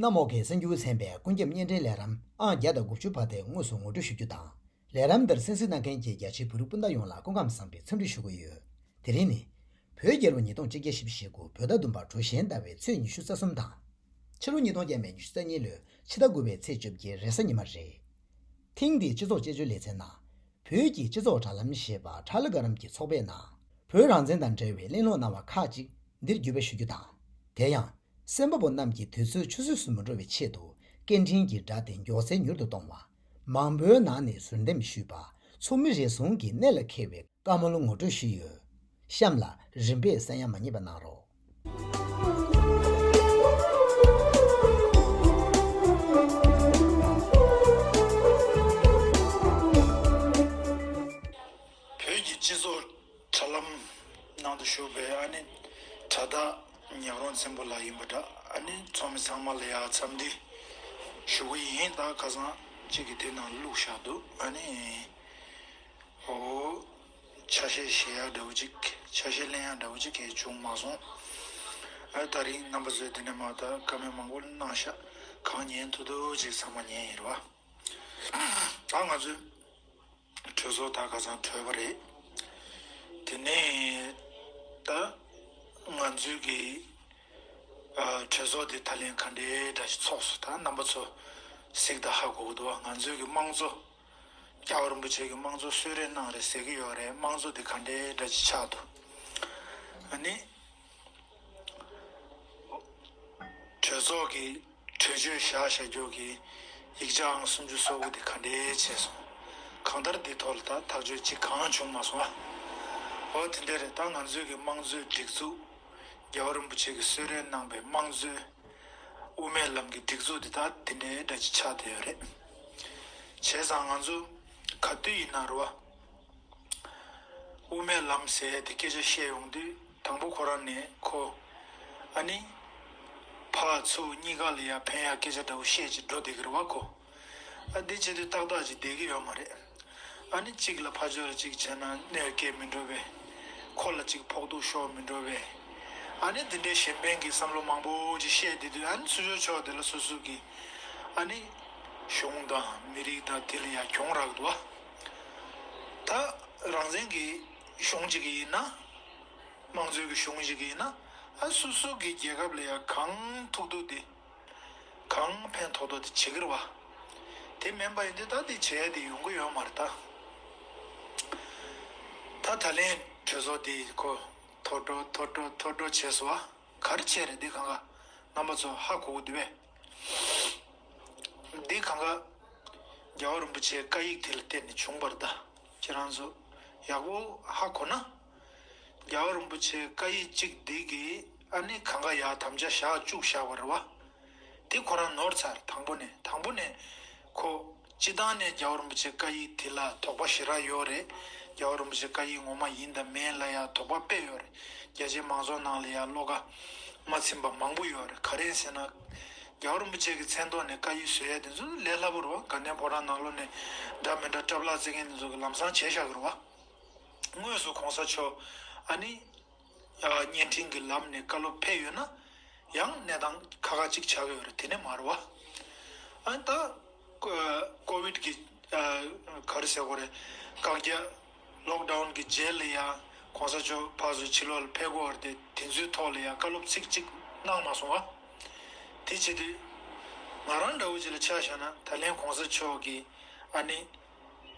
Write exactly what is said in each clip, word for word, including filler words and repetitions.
རྔ་མོག་གི་གསར་འགྱུར་ཚན་པའི་སྐུ་ཁམས་བརྙན་འཕྲིན་ལས་རིམ་ཨང་བརྒྱ་དང་དགུ་བཅུ་པ་དེ་དངོས་སུ་ངོ་སྤྲོད་ཞུ་རྒྱུ་དང་། ལས་རིམ་འདིར་གསན་གཟིགས་གནང་མཁན་གྱི་རྒྱ་ཆེའི་བོད་རིགས་སྤུན་ཟླ་ཡོངས་ལ་སྐུ་ཁམས་བཟང་པའི་འཚམས་འདྲི་ཞུ་གི་ཡོད། དེ་རིང་ནི། བོད་རྒྱལ་ལོ་ཉིས་སྟོང་གཅིག་བརྒྱ་བཞི་བཅུ་ཞེ་དགུ་བོད་ཟླ་བདུན་པ་གྲོ་བཞིན་ཟླ་བའི་ཚེས་ཉི་ཤུ་རྩ་གསུམ་དང་། ཕྱི་ལོ་ཉིས་སྟོང་བརྒྱ་མེད་ཉི་ཤུ་རྩ་གཉིས་ལོའི་ཕྱི་ཟླ་དགུ་པའི་ཚེས་བཅོ་བརྒྱད་རེས་གཟའ་ཉི་མ་རེད། ཐེངས་འདིའི་སྤྱི་ཚོགས་དཔྱད་བརྗོད་ལེ་ཚན་ནང་། བོད་ཀྱི་སྤྱི་ཚོགས་དྲ་ལམ་ཞེས་པ་ཁྲ་ལི་ག་རམ་གྱི་ཚོགས་པའི་ནང་། བོད་རང་བཙན་དང་འབྲེལ་བའི་གླེང་སློང་གནང་བ་ཁག་ཅིག་འདིར་བརྒྱུད་སྤེལ་ཞུ་རྒྱུ་དང་། དེ་ཡང་། སེམས་པ་པོ་རྣམས་ཀྱི་དུས་ཚོད་ཆུད་ཟོས་སུ་མི་འགྲོ་བའི་ཆེད་དུ་སྐད་འཕྲིན་གྱི་སྒྲ་དེ་མགྱོགས་ཚད་མྱུར་དུ་གཏོང་བ། མང་པོའི་ནང་ནས་ཟུར་འདེམས་ཞུས་པ། ཚོགས་མི་རེ་ཟུང་གི་གནད་ལ་འཁེལ་བའི་བཀའ་མོལ་ངོ་སྤྲོད་ཞུས་ཡོད། གཤམ་ལ་རིམ་པས་གསན་ཡ་མ་བསྙེལ་བ་གནང་རོགས། བོད་ཀྱི་སྤྱི་ཚོགས་དྲ་ལམ་ནང་དུ་ཞུགས་པའི་ཨ་ནི་དྲ་བདག་ཉག་རོང་བཙན་པོ་ལགས་ཡིན་པ་འདྲ། ཨ་ནི་ཚོགས་མི་ཚང་མ་ལ་ཡ་འཚམས་འདྲི་ཞུ་གི་ཡིན། ད་ཁ་སང་གཅིག་གིས་དེ་ནང་བླུགས་བཞག་འདུག་ཨ་ནི་འོ་ཆ་ཤས་བཞེས་ཡ་འདྲ་བོ་ཅིག་ཆ་ཤས་ལེན་ཡ་འདྲ་བོ་ཅིག་གས་བྱུང་མ་སོང་། ཨ་ད་རིང་རྣམ་པ་ཚོས་དེ་ནས་མ་ད་བཀའ་མོལ་མང་པོ་གནང་ཤག་གང་ཉན་ཐུབ་ཐུབ་ཅིག་ཚང་མ་ཉན་ཡིན་རེད་བ། ད་ང་ཚོས་གྲོས་ཚོགས་ད་ཁ་སང་གྲོལ་བ་རེད། དེ་ནས་ད་ང་ཚོའི་གི་ཨ་གྲོས་ཚོགས་དེ་ད་ལན་ག་འདྲའི་འདྲ་ཞིག་ཚོགས་སོང་། ད་རྣམ་པ་ཚོ་གཟིགས་དང་ཧ་གོ་གི་འདུག་ང་ཚོའི་གི་དམངས་གཙོ་རྒྱལ་བ་རིན་པོ་ཆེ་གི་དམངས་གཙོ་གསོལ་རས་གནང་རེད་ཟེར་གི་ཡོད་རེད། དམངས་གཙོ་དེ་ག་འདྲའི་འདྲ་ཞིག་ཆགས་འདུག་ཨ་ནི། གྲོས་ཚོགས་ཀྱི་གྲོས་ཆོད་བཞག་བཞག་རྒྱུ་གི་ཡིག་ཆའང་སུམ་ཅུ་སོ་དགུ་དེ་ག་འདྲའི་བྱས་སོང་། གང་ལྟར་འདི་ཐོག་ལ་ད་ཐག་གཅོད་ཅིག་གང་བྱུང་མ་སོང་ཨ། འོ་དེ་འདྲ་རེད། ད་ང་ཚོའི་གི་དམངས་གཙོའི་སྒྲིག་འཛུགས། རྒྱལ་བ་རིན་པོ་ཆེ་གི་གསོལ་རས་གནང་པའི་དམངས་གཙོའི་དབུ་མའི་ལམ་གྱི་སྒྲིག་འཛུགས་འདི་ད་དེ་འདྲའི་འདྲ་ཅིག་ཆགས་བསྡད་ཡོད་རེད། བྱས་ཙང་ང་ཚོ་ག་དུས་ཡིན་ན་རེད་བ། དབུ་མའི་ལམ་ཟེར་ཡ་དེ་སྐད་ཆ་བཤད་ཡོང་དུས་དང་པོ་ཁོ་རང་ནས་ཁོ། ཨ་ནི། ཕར་ཚུར་གཉིས་ཀ་ལ་ཡ་ཕན་ཡ་སྐད་ཆ་འདྲ་བོ་བཤད་ཅིག་འགྲོ་བསྡད་ཀྱི་རེད་བ་ཁོ། ཨ་འདི་བྱེད་དུས་ཏག་ཏག་ཅིག་བསྡད་ཀྱི་ཡོད་མ་རེད། ཨ་ནི་གཅིག་ལ་ཕར་ཕྱོགས་ལ་གཅིག་བྱས་ན་གནོད་སྐྱེལ་མི་འགྲོ་བས། ཁོ་ལ་གཅིག་ཕོག་ཐུག་ཤོར་མི་འགྲོ་བས། ཨ་ནི་འདི་འདྲའི་གཞན་ཕན་གྱི་བསམ་བློ་མང་པོ་ཅིག་བཤད་བསྡད་དུས་ཨ་ནི་ཚུར་ཕྱོགས་ཕྱོགས་དེ་ལ་སོ་སོ་གི་ཨ་ནི་གཞུང་དང་མི་རིགས་དང་དེ་ལ་ཡ་གྱོང་རག་འདུག་བ། ད་རང་བཙན་གྱི་གཞུང་གཅིག་ཡིན་ན། དམངས་གཙོའི་གི་གཞུང་གཅིག་ཡིན་ན། ཨ་སོ་སོ་གི་རྒྱལ་ཁབ་ལ་ཡ་གང་ཐུབ་ཐུབ་དེ། གང་ཕན་ཐོགས་ཐོགས་དེ་བྱེད་ཀྱི་རེད་བ། དེ་མིན་པ་ཡིན་དུས་ད་དེ་བྱས་དེ་ཡོང་གི་ཡོད་མ་རེད་ད། ད་ད་ལན་གྲོས་ཚོགས་དེ་ཁོ་ཐོར་འགྲོ་ཐོར་འགྲོ་ཐོར་འགྲོ་བྱས་སོང་བ། ག་རེ་བྱས་རེད་འདི་གང་ག་རྣམ་པ་ཚོ་ཧ་གོ་གི་འདུག་བས། འདི་གང་ག་རྒྱལ་བ་རིན་པོ་ཆེའི་བཀའ་ཡིག་དེ་ལ་བརྟེན་ནས་བྱུང་བ་རེད་ད། ཁྱེད་རང་ཚོ་ཡག་པོ་ཧ་གོ་ན། རྒྱལ་བ་རིན་པོ་ཆེའི་བཀའ་ཡིག་གཅིག་འདི་གིས་ཨ་ནི་གང་ག་ཡ་དམ་བཅའ་བཞག་བཅུག་བཞག་པ་རེད་བ། དེ་ཁོ་རང་ནོར་ཚར། དང་པོ་ནས་དང་པོ་ནས་ཁོ་སྤྱི་བཏང་ནས་རྒྱལ་བ་རིན་པོ་ཆེའི་བཀའ་ཡིག་དེ་ལ་དོགས་པ་ཞེ་དྲག་ཡོད་རེད། རྒྱལ་བ་རིན་པོ་ཆེའི་བཀའ་ཡིག་ངོ་མ་ཡིན་དང་མིན་ལ་ཡང་དོགས་པ་དཔེ་ཡོད་རེད། རྒྱ་ཆེའི་མང་ཚོགས་ནང་ལ་ཡང་བློ་ཁ་མ་ཚིམ་པ་མང་པོ་ཡོད་རེད། ག་རེ་ཟེར་ན། རྒྱལ་བ་རིན་པོ་ཆེ་གི་མཚན་ཐོག་ནས་བཀའ་ཡིག་བཟོ་ཡས་དེ་ཚོ་ལས་སླ་པོ་རེད་བ། དགའ་ལྡན་ཕོ་བྲང་ནང་ལོགས་ནས་འདྲ་མི་འདྲ་སྐྲ་ལག་རྩེ་མཁན་དེ་ཚོ་གི་ལམ་སང་བྱས་བཞག་གི་རེད་བ། དངོས་སུ་གོང་ས་མཆོག་ཨ་ནི། ཨ་བརྙན་འཕྲིན་གྱི་ལམ་ནས་བཀའ་སློབ་ཕེབས་ཡོད་ན། ཡང་གནས་སྟངས་ཁག་ཁག་ཅིག་ཆགས་ཀྱི་ཡོད་རེད། དེ་ནས་མ་རེད་བ། ཨ་ནི་ད་ཀོ་ཀོ་བིད་ཀྱི་ཨ་ག་རེ་ཟེར་དགོས་རེད། བཀག་རྒྱ། ལོག་ཌའུན་གྱི་རྗེས་ལ་ཡང་གོང་ས་མཆོག་ཕར་ཚུར་ཕྱི་ལོགས་ལ་ཕེབས་དགོས་པ་རེད་དེ། དེ་ཚོའི་ཐོག་ལ་ཡང་བཀའ་སློབ་ཚིག་གཅིག་གནང་མ་སོང་བ། དེ་བྱེད་དུས་ང་རང་འདྲ་བོ་ཅིག་ལ་ཆ་བཞག་ན། ད་ལན་གོང་ས་མཆོག་གིས་ཨ་ནི་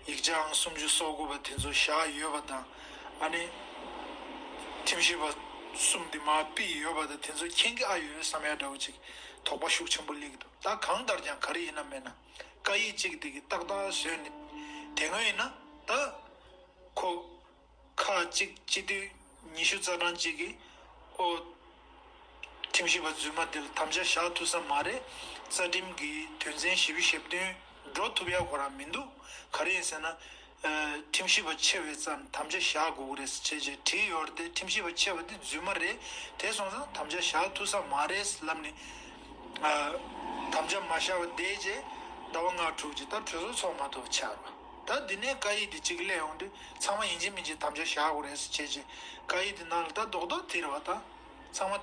ཡིག་ཆའང་སུམ་ཅུ་སོ་དགུ་པ་དེ་ཚོ་བཞག་ཡོད་པ་དང་། ཨ་ནི་ཁྲིམས་ཞིབ་པ་གསུམ་དེ་མར་ཕུད་ཡོད་པ་དང་། དེ་ཚོ་མཁྱེན་གྱི་ཨ་ཡོད་བསམ་ཡ་འདྲ་བོ་ཅིག་དོགས་པ་ཤུགས་ཆེན་པོ་སླེབས་ཀྱི་འདུག་ད་གང་ལྟར་ཀྱང་ག་རེ་ཡིན་ན་མིན་ན། བཀའ་ཡིག་གཅིག་དེ་གི་ཏག་ཏག་བཟོས་ནས་དེ་སྔོན་ཡིན་ན་ད་ཁོ་ཁག་གཅིག་སྤྱི་འཐུས་ཉི་ཤུ་རྩ་གྲངས་གཅིག་གིས་ཨོ་ཁྲིམས་ཞིབ་པ་རྫུན་མ་དེ་ལ་དམ་བཅའ་བཞག་ཐུབ་ས་མ་རེད། རྩ་ཁྲིམས་ཀྱི་དོན་ཚན་བཞི་བཅུ་ཞེ་བདུན་འགྲོ་ཐུབ་ཡ་ཁོ་རང་མི་འདུག་ག་རེ་ཡིན་ཟེར་ན། ཨ་ཁྲིམས་ཞིབ་པ་ཆེ་བའི་རྩ་ནས་དམ་བཅའ་བཞག་དགོས་ཀྱི་རེད་ཟེར་བྱས་བྱས་བྲིས་ཡོད་རེད་དེ། ཁྲིམས་ཞིབ་པ་ཆེ་བ་དེ་རྫུན་མ་རེད། དེ་སོང་ཙང་དམ་བཅའ་བཞག་ཐུབ་ས་མ་རེད་ལབ་ནས། ཨ་དམ་བཅའ་མ་བཞག་པ་བསྡད་རྗེས་ཟླ་བ་ལྔ་དྲུག་ཅིག་ད་གྲོས་ཚོགས་ཚོགས་མ་ཐུབ་པ་ཆགས་རེད། ད་འདི་ནས་བཀའ་ཡིག་འདི་གཅིག་སླེབས་ཡོང་དུས་ཚང་མ་ཡིན་གཅིག་མིན་གཅིག་དམ་བཅའ་བཞག་དགོས་རེད་ཟེར་བྱས་བྱས། བཀའ་ཡིག་འདི་ནང་ལ་ད་རྡོག་རྡོག་དེ་རེད་བ། ད་ཚང་མ་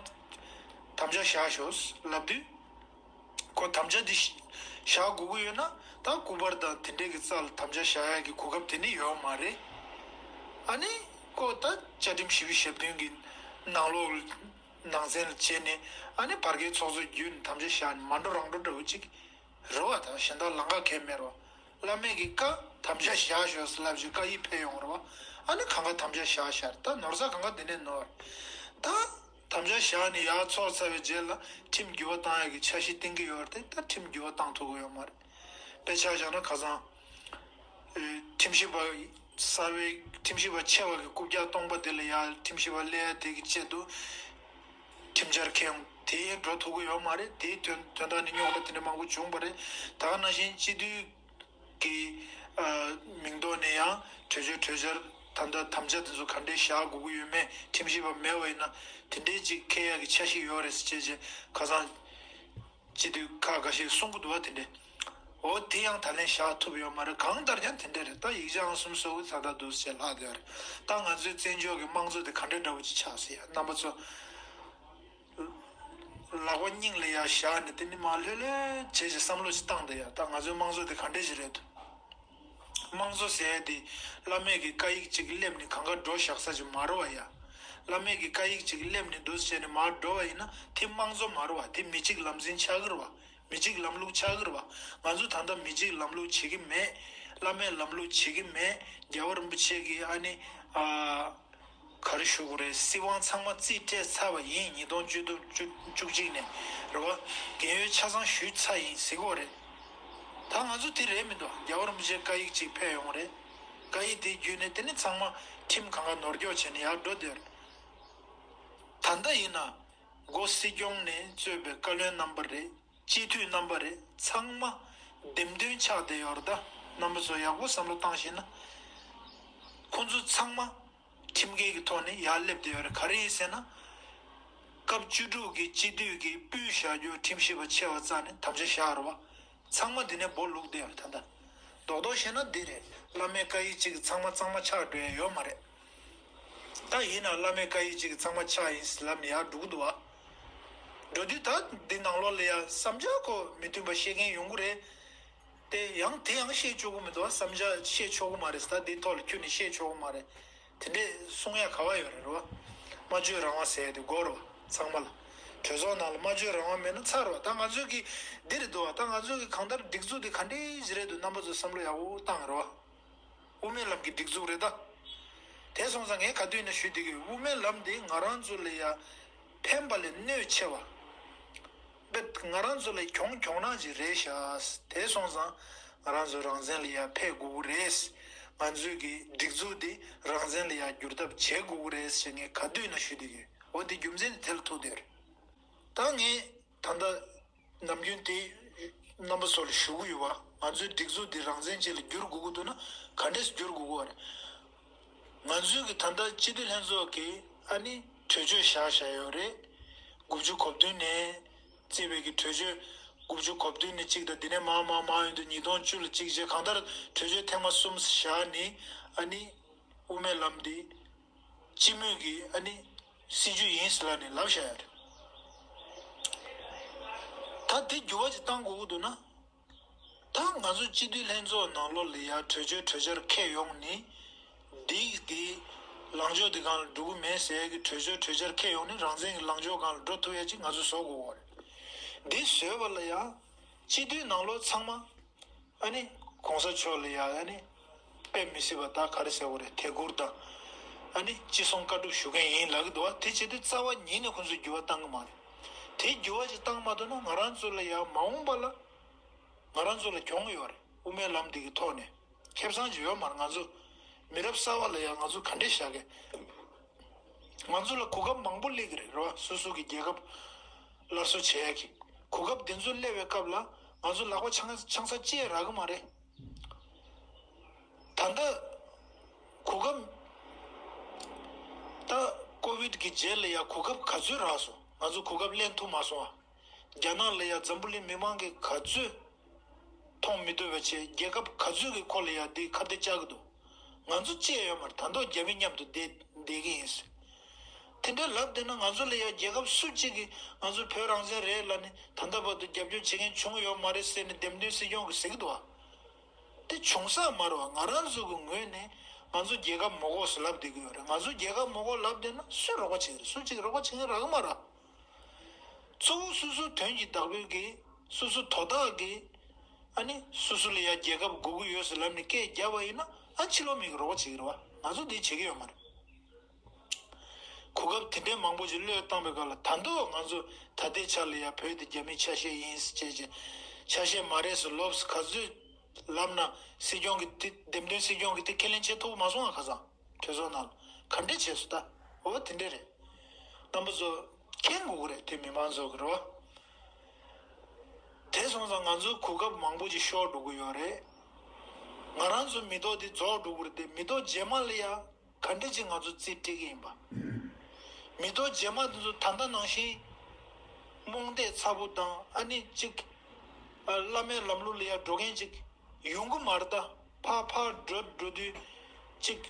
དམ་བཅའ་བཞག་ཤོག་ལབ་དུས། ཁོ་དམ་བཅའ་འདི་བཞག་དགོས་ཀྱི་ཡོད་ན་ད་སྐུ་པར་དང་དེ་འདྲས་ཀྱི་རྩ་ལ་དམ་བཅའ་བཞག་ཡག་གི་གོ་སྐབས་དེ་འདྲས་ཡོད་མ་རེད། ཨ་ནི་ཁོ་ད་བཅའ་ཁྲིམས་བཞི་བཅུ་ཞེ་བདུན་གྱི་ནང་ལོགས་ནང་ཚན་ལ་བྱས་ནས་ཨ་ནི་བར་བརྒལ་ཚོགས་གཙོ་བརྒྱུད་ནས་དམ་བཅའ་བཞག་ནས་མ་འགྲོ་རང་འགྲོ་འདྲ་བོ་ཅིག་རེད་བ། ད་གཞན་དག་ལམ་ཁ་གང་ཡང་མེད་རེད་བ། བླ་མེད་ཀྱི་བཀའ་དམ་བཅའ་བཞག་ཤོག་ཟེར་ལབ་བྱས་བཀའ་ཡིག་ཕེབས་ཡོང་རེད་བ། ཨ་ནི་གང་ག་དམ་བཅའ་བཞག་ཤག་རེད། ད་ནོར་ས་གང་ག་དེ་ནས་ནོར་རེད། ད་དམ་བཅའ་བཞག་ནས་ཡར་ཚོགས་ཚར་བའི་རྗེས་ལ་ཁྲིམས་འགྱུར་བ་བཏང་ཡག་གི་འཆར་གཞི་བཏིང་གི་ཡོད་རེད་དེ། ད་ཁྲིམས་འགྱུར་བ་བཏང་ཐུབ་ཀྱི་ཡོད་མ་རེད། དཔེ་ཆ་བཞག་ན་ཁ་སང་ཁྲིམས་ཞིབ་པ་གསར་བའི་ཁྲིམས་ཞིབ་པ་ཆེ་བ་གི་རྐུབ་བཀྱག་སྟོང་པ་དེ་ལ་ཡར་ཁྲིམས་ཞིབ་པ་སླེབས་ཡ་དེ་གི་ཆེད་དུ་ཁྲིམས་འཆར་འཁྱེར་ཡོང་དེ་འགྲོ་ཐུབ་ཀྱི་ཡོད་མ་རེད། དེའི་དོན་དོན་དག་ནི་རྙོག་དྲ་དེ་འདྲ་མང་པོ་བྱུང་བ་རེད། ད་ག་ནང་བཞིན་སྤྱི་འཐུས་ཀྱི་མིང་ཐོག་ནས་ཡང་གྲོས་ཆོད་གྲོས་འཆར་ད་ལྟ་དམ་བཅའ་དེ་ཚོ་ག་འདྲས་བཞག་དགོས་ཀྱི་ཡོད་མེད་ཁྲིམས་ཞིབ་པ་མེད་པ་ཡིན་ན་དེ་འདྲས་ཅིག་འཁྱེར་ཡག་གི་འཆར་གཞི་ཡོད་རེད་ཟེར་བྱས་བྱས་ཁ་སང་། སྤྱི་འཐུས་ཁག་འགའ་ཞིག་གསུང་གི་འདུག་བ་དེ་འདྲས། འོ་དེ་ཡང་ད་ལན་བཞག་ཐུབ་ཡོད་མ་རེད། གང་ལྟར་ཀྱང་དེ་འདྲས་རེད། ད་ཡིག་ཆ་ཨང་གསུམ་སོ་དགུ་ཚ་ཐག་འདུག་ཟེར་ལྷག་བསྡད་རེད། ད་ང་ཚོའི་བཙན་བྱོལ་གྱི་དམངས་གཙོ་དེ་ག་འདྲས་འདྲ་བོ་ཅིག་ཆགས་ཟེར་ཡ། རྣམ་པ་ཚོ་ལག་པ་སྙིང་ལ་ཡ་བཞག་ནས་དེ་ནི་མ་ལྷོད་ལྷོད་བྱས་བྱས་བསམ་བློ་ཞིག་བཏང་བསྡད་ཡ། ད་ང་ཚོའི་དམངས་གཙོ་དེ་ག་འདྲས་ཞིག་རེད་འདུག་དམངས་གཙོ་ཟེར་ཡ་དེ་བླ་མེད་ཀྱི་བཀའ་ཡིག་ཅིག་སླེབས་ནས་གང་ག་འགྲོ་བཞག་ས་ཅིག་མ་རེད་བ་ཡ། བླ་མེད་ཀྱི་བཀའ་ཡིག་ཅིག་སླེབས་ནས་འདུག་བྱས་ནས་མར་འགྲོ་བ་ཡིན་ན་དེ་དམངས་གཙོ་མ་རེད་བ། དེ་མི་གཅིག་ལམ་འཛིན་ཆགས་ཀྱི་རེད་བ། མི་གཅིག་ལམ་ལུགས་ཆགས་ཀྱི་རེད་བ། ང་ཚོ་ད་ལྟ་མི་གཅིག་ལམ་ལུགས་བྱེད་ཀྱི་མེད། བླ་མེད་ལམ་ལུགས་བྱེད་ཀྱི་མེད། རྒྱལ་བ་རིན་པོ་ཆེ་གིས་ཨ་ནི་ཨ། ག་རེ་ཞུ་དགོས་རེད། སྲིད་དབང་ཚང་མ་རྩིས་སྤྲད་ཚར་བ་ཡིན། ཉིས་སྟོང་བཅུ་དྲུག་བཅུ་བཅུ་གཅིག་ནས་རེད་བ། རྒན་ཡོལ་ཆ་ཚང་ཞུས་ཚར་ཡིན་ཟེར་གྱི་ཡོད་རེད། ད་ང་ཚོ་དེ་རེད་མི་འདུག་རྒྱལ་བ་རིན་པོ་ཆེ་བཀའ་ཡིག་ཅིག་ཕེབས་ཡོང་རེད། བཀའ་ཡིག་དེ་བརྒྱུད་ནས་དེ་ནི་ཚང་མ་ཁྲིམས་གང་ག་ནོར་སྐྱོག་བྱས་ནས་ཡར་འགྲོ་བསྡད་རེད། ད་ལྟ་ཡིན་ན་འགོ་སྲིད་སྐྱོང་ནས་གཙོས་པའི་བཀའ་བློན་རྣམ་པ་རེད། སྤྱི་འཐུས་རྣམ་པ་རེད། ཚང་མ་འདེམས་ཐོན་ཆགས་བསྡད་ཡོད་རེད། ད་རྣམ་པ་ཚོ་ཡག་པོ་བསམ་བློ་བཏང་ཤེས་ན། ཁོང་ཚོ་ཚང་མ་ཁྲིམས་འགལ་གྱི་ཐོག་ནས་ཡར་སླེབས་བསྡད་ཡོད་རེད། ག་རེ་ཡིན་ཟེར་ན། སྐབས་བཅུ་དྲུག་གི་སྤྱི་འཐུས་ཀྱིས་སྤུས་བཞག་རྒྱུ་ཁྲིམས་ཞིབ་པ་ཆེ་བ་རྩ་ནས་དམ་བཅའ་བཞག་རེད་བ། ཚང་མ་འདི་ནས་སྦོ་ལུག་བསྡད་ཡོད་རེད་ད་ལྟ། རྡོག་རྡོག་བཤད་ན་འདི་རེད། བླ་མའི་བཀའ་ཡིག་གཅིག་གིས་ཚང་མ་གཙང་མ་ཆགས་འགྲོ་ཡ་ཡོད་མ་རེད། ད་ཡིན་ན་བླ་མའི་བཀའ་ཡིག་གཅིག་གིས་གཙང་མ་ཆགས་ཡིན་ཟེར་ལབ་ནས་ཡར་འགྲོ་གི་འདུག་བ། འགྲོ་དུས་ད་འདི་ནང་ལོགས་ལ་ཡ་བསམ་འཆར་ཁོ་མི་མཐུན་པ་བཤད་མཁན་ཡོང་གི་རེད། དེ་ཡང་དེ་ཡང་བཤད་ཆོག་གི་མི་འདུག་བ། བསམ་འཆར་བཤད་ཆོག་གི་མ་རེད། ད་འདི་ཐོག་ལ་ཁྱོན་ནས་བཤད་ཆོག་གི་མ་རེད། དེ་འདྲས་གསུང་ཡ་ག་བ་ཡོད་རེད་རོ། སྨྲ་བརྗོད་རང་དབང་ཟེར་ཡ་དེ་དགོས་རེད་བ། ཚང་མ་ལ། གྲོས་ཚོགས་ནང་ལ་སྨྲ་བརྗོད་རང་དབང་མེད་ན་ཚར་རེད་བ། ད་ང་ཚོས་ཀྱི་འདི་རེད་འདུག་བ། ད་ང་ཚོས་ཀྱི་གང་ལྟར་སྒྲིག་འཛུགས་དེ་ག་འདྲས་ཞིག་རེད་འདུག་རྣམ་པ་ཚོ་བསམ་བློ་ཡག་པོ་བཏང་རེད་བ། དབུ་མའི་ལམ་གྱི་སྒྲིག་འཛུགས་རེད་ད། དེ་སོང་ཙང་ངས་ག་དུས་ཡིན་ན་ཞུ་བསྡད་ཀྱི་ཡོད། དབུ་མའི་ལམ་འདི་ང་རང་ཚོ་ལ་ཡ་ཕན་པ་ལས་གནོད་ཆེ་བ། དཔེ་ང་རང་ཚོ་ལ་གྱོང་གྱོང་ནག་ཅིག་རེད་ཤག་དེ་སོང་ཙང་ང་རང་ཚོ་རང་བཙན་ལ་ཡ་ཕེབས་དགོས་ཀྱི་རེད། ང་ཚོའི་གི་སྒྲིག་འཛུགས་འདི་རང་བཙན་ལ་ཡ་བསྒྱུར་ཐབས་བྱེད་དགོས་ཀྱི་རེད་ཞེས་ངས་ག་དུས་ཡིན་ན་ཞུ་བསྡད་ཀྱི་ཡོད། འོ་དེ་རྒྱུ་མཚན་དེ་དེ་ལ་ཐུག་བསྡད་ཡོད་རེད། ད་ངས་ད་ལྟ་ནམ་རྒྱུན་དེ་རྣམ་པ་ཚོ་ལ་ཞུ་གི་ཡོད་བ། ང་ཚོའི་སྒྲིག་འཛུགས་འདི་རང་བཙན་ཅན་ལ་བསྒྱུར་དགོས་ཀྱི་འདུག་ན་ག་འདྲས་བསྒྱུར་དགོས་ཀྱི་ཡོད་རེད། ང་ཚོའི་གི་ད་ལྟ་སྤྱི་འཐུས་ལྷན་ཚོགས་ཀྱི་ཨ་ནི་གྲོས་ཆོད་བཞག་བཞག་ཡོད་རེད། དགུ་བཅུ་གོ་བདུན་ནས་བརྩིས་པའི་གི་གྲོས་ཆོད། དགུ་བཅུ་གོ་བདུན་ནས་གཅིག་དང་དེ་ནས་མར་མར་མར་ཡོང་དུས་ཉིས་སྟོང་བཅུ་ལ་གཅིག་བྱས། གང་ལྟར་གྲོས་ཆོད་ཐེངས་མ་གསུམ་བཞག་ནས་ཨ་ནི་དབུ་མའི་ལམ་འདི་སྤྱི་མོས་ཀྱི་ཨ་ནི་སྲིད་ཇུས་ཡིན་ཟེར་ལབ་ནས་ལབ་བཞག་ཡོད་རེད། ད་དེ་འགྱུར་བ་ཅིག་བཏང་དགོས་ཀྱི་འདུག་ན། ད་ང་ཚོ་སྤྱི་འཐུས་ལྷན་ཚོགས་ནང་ལོགས་ལ་ཡ་གྲོས་ཆོད་གྲོས་འཆར་འཁྱེར་ཡོང་ནི། འདི་གི་ལངས་ཕྱོགས་འདི་སྒང་ལ་འགྲོ་གི་མེད་ཟེར་གི་གྲོས་ཆོད་གྲོས་འཆར་འཁྱེར་ཡོང་ནི་རང་བཙན་གྱི་ལངས་ཕྱོགས་སྒང་ལ་འགྲོ་ཐུབ་ཡ་ཅིག་ང་ཚོ་བཟོ་དགོས་པ་རེད། འདི་བཟོས་པ་ལ་ཡ་སྤྱི་འཐུས་ནང་ལོགས་ཚང་མ་ཨ་ནི་གོང་ས་མཆོག་ལ་ཡ་ཨ་ནི་དཔེ་མི་སྲིད་པ་ད་ག་རེ་ཟེར་དགོས་རེད། དད་བཀུར་དང་ཨ་ནི་ཅི་གསུང་བཀའ་སྒྲུབ་ཞུ་མཁན་ཡིན་ལབ་གི་འདུག་བ། དེ་བྱེད་དུས་རྩ་བ་ཉིད་ནས་ཁོང་ཚོས་འགྱུར་བ་བཏང་གི་མ་རེད། དེ་འགྱུར་བ་ཅིག་བཏང་མ་ཐུབ་ན་ང་རང་ཚོ་ལ་ཡ་མ་འོངས་པ་ལ། ང་རང་ཚོ་ལ་གྱོང་ཡོད་རེད། དབུ་མའི་ལམ་འདི་གི་ཐོག་ནས་ཁེ་བཟང་ཅིག་ཡོད་མ་རེད། ང་ཚོ་མི་རབས་གསར་པ་ལ་ཡང་ང་ཚོ་ག་འདྲས་བཞག་གི། ང་ཚོ་ལ་གོ་སྐབས་མང་པོ་སླེབས་ཀྱི་རེད་རོ། སོ་སོ་གི་རྒྱལ་ཁབ་སླར་གསོ་བྱེད་ཡ་གི་གོ་སྐབས་འདི་ཚོ་སླེབས་པའི་སྐབས་ལ་ང་ཚོ་ལག་པ་ཆང་ཆང་ས་ཅི་ཡང་རག་གི་མ་རེད། ད་ལྟ་གོ་སྐབས་ད་ཀོ་བིད་གི་རྗེས་ལ་ཡང་གོ་སྐབས་ག་ཚོད་རག་སོང་། ང་ཚོ་གོ་སྐབས་ལེན་ཐུབ་མ་སོང་ཨ། རྒྱ་ནག་ལ་ཡ་འཛམ་བུ་གླིང་མི་མང་གིས་ག་ཚོད་མཐོང་མི་ཐུབ་པ་བྱས། རྒྱལ་ཁབ་ག་ཚོད་ཀྱི་ཁོ་ལ་ཡ་འདི་ཁ་གཏད་བཅག་གི་འདུག་ང་ཚོ་ཅི་ཡང་ཡོད་མ་རེད། ད་མདོ་རྒྱ་མི་མཉམ་དུ་བསྡད་བསྡད་ཀྱི་ཡིན་ཟེར། ད་ དེ་འདྲའི་ལབ་བསྡད་ན་ང་ཚོ་ལ་ཡ་རྒྱལ་ཁབ་སུ་གཅིག་གིས་ང་ཚོ་བོད་རང་བཙན་རེད་ལབ་ནས་ད་ལྟ་བར་དུ་རྒྱབ་སྐྱོར་བྱེད་མཁན་བྱུང་ཡོད་མ་རེད་ཟེར་ནས་འདེམས་ཐོན་སྲིད་སྐྱོང་གིས་ཟེར་གྱི་འདུག་བ། དེ་བྱུང་ས་མ་རེད་བ། ང་རང་ཚོ་གི་ངོས་ནས་ང་ཚོ་རྒྱལ་ཁབ་མ་དགོས་ཟེར་ལབ་བསྡད་ཀྱི་ཡོད་རེད། ང་ཚོ་རྒྱལ་ཁབ་མ་དགོས་ལབ་བསྡད་ན་སུས་རོགས་པ་བྱེད་ཀྱི་རེད། སུ་གཅིག་གིས་རོགས་པ་བྱེད་མཁན་རག་གི་མ་རེད། གཙོ་བོ་སོ་སོའི་དོན་གྱི་བདག་པོས་ཀྱིས་སོ་སོ་དོ་བདག་གིས་ཨ་ནི་སོ་སོ་ལ་ཡ་རྒྱལ་ཁབ་དགོས་ཀྱི་ཡོད་ཟེར་ལབ་ནས་སྐད་བརྒྱབ་པ་ཡིན་ན་ཨ་ཕྱི་ལོགས་མི་གིས་རོགས་པ་བྱེད་ཀྱི་རེད་བ། ང་ཚོ་འདི་བྱེད་ཀྱི་ཡོད་མ་རེད། གོ་སྐབས་དེ་འདྲའི་མང་པོ་ཞིག་བློས་བཏང་པའི་སྐབས་ལ་ད་དུང་ང་ཚོ་ད་ལྟའི་ཆ་ལ་ཡ་བོད་དེ་རྒྱ་མིའི་ཆ་ཤས་ཡིན་ཟེར་བྱས་བྱས་ཆ་ཤས་མ་རེད་ཟེར་ལོབས་ག་ཚོད་ལབ་ན་སྲིད་སྐྱོང་གི་དེ་འདེམས་ཐོན་སྲིད་སྐྱོང་གི་དེ་ཁས་ལེན་བྱེད་ཐུབ་མ་སོང་ང་ཁ་སང་གྲོས་ཚོགས་ནང་ལ་ག་འདྲས་བྱས་སོང་ད། འོ་དེ་འདྲས་རེད། རྣམ་པ་ཚོ་མཁྱེན་དགོས་ཀྱི་རེད། དེ་མི་མང་ཚོ་གི་རེད་བ། དེ་སོང་ཙང་ང་ཚོའི་གོ་སྐབས་མང་པོ་ཅིག་ཤོར་འགྲོ་གི་ཡོད་རེད། ང་རང་ཚོའི་མི་ཐོག་འདི་རྫོགས་འགྲོ་གི་རེད་དེ་མི་ཐོག་རྗེས་མ་ལ་ཡ་ག་འདྲ་ཅིག་ང་ཚོ་རྩིས་སྤྲད་ཀྱི་ཡིན་པ། མི་ཐོག་རྗེས་མ་འདི་ཚོ་ད་ལྟ་ནང་བཞིན་རྨོངས་དད་ཚ་པོ་དང་ཨ་ནི་ཅིག་བླ་མའི་ལམ་ལུགས་ལ་ཡ་འགྲོ་མཁན་ཅིག་ཡོང་གི་མ་རེད་ད། ཕར་ཕར་འགྲོ་འགྲོ་དུས་ཅིག་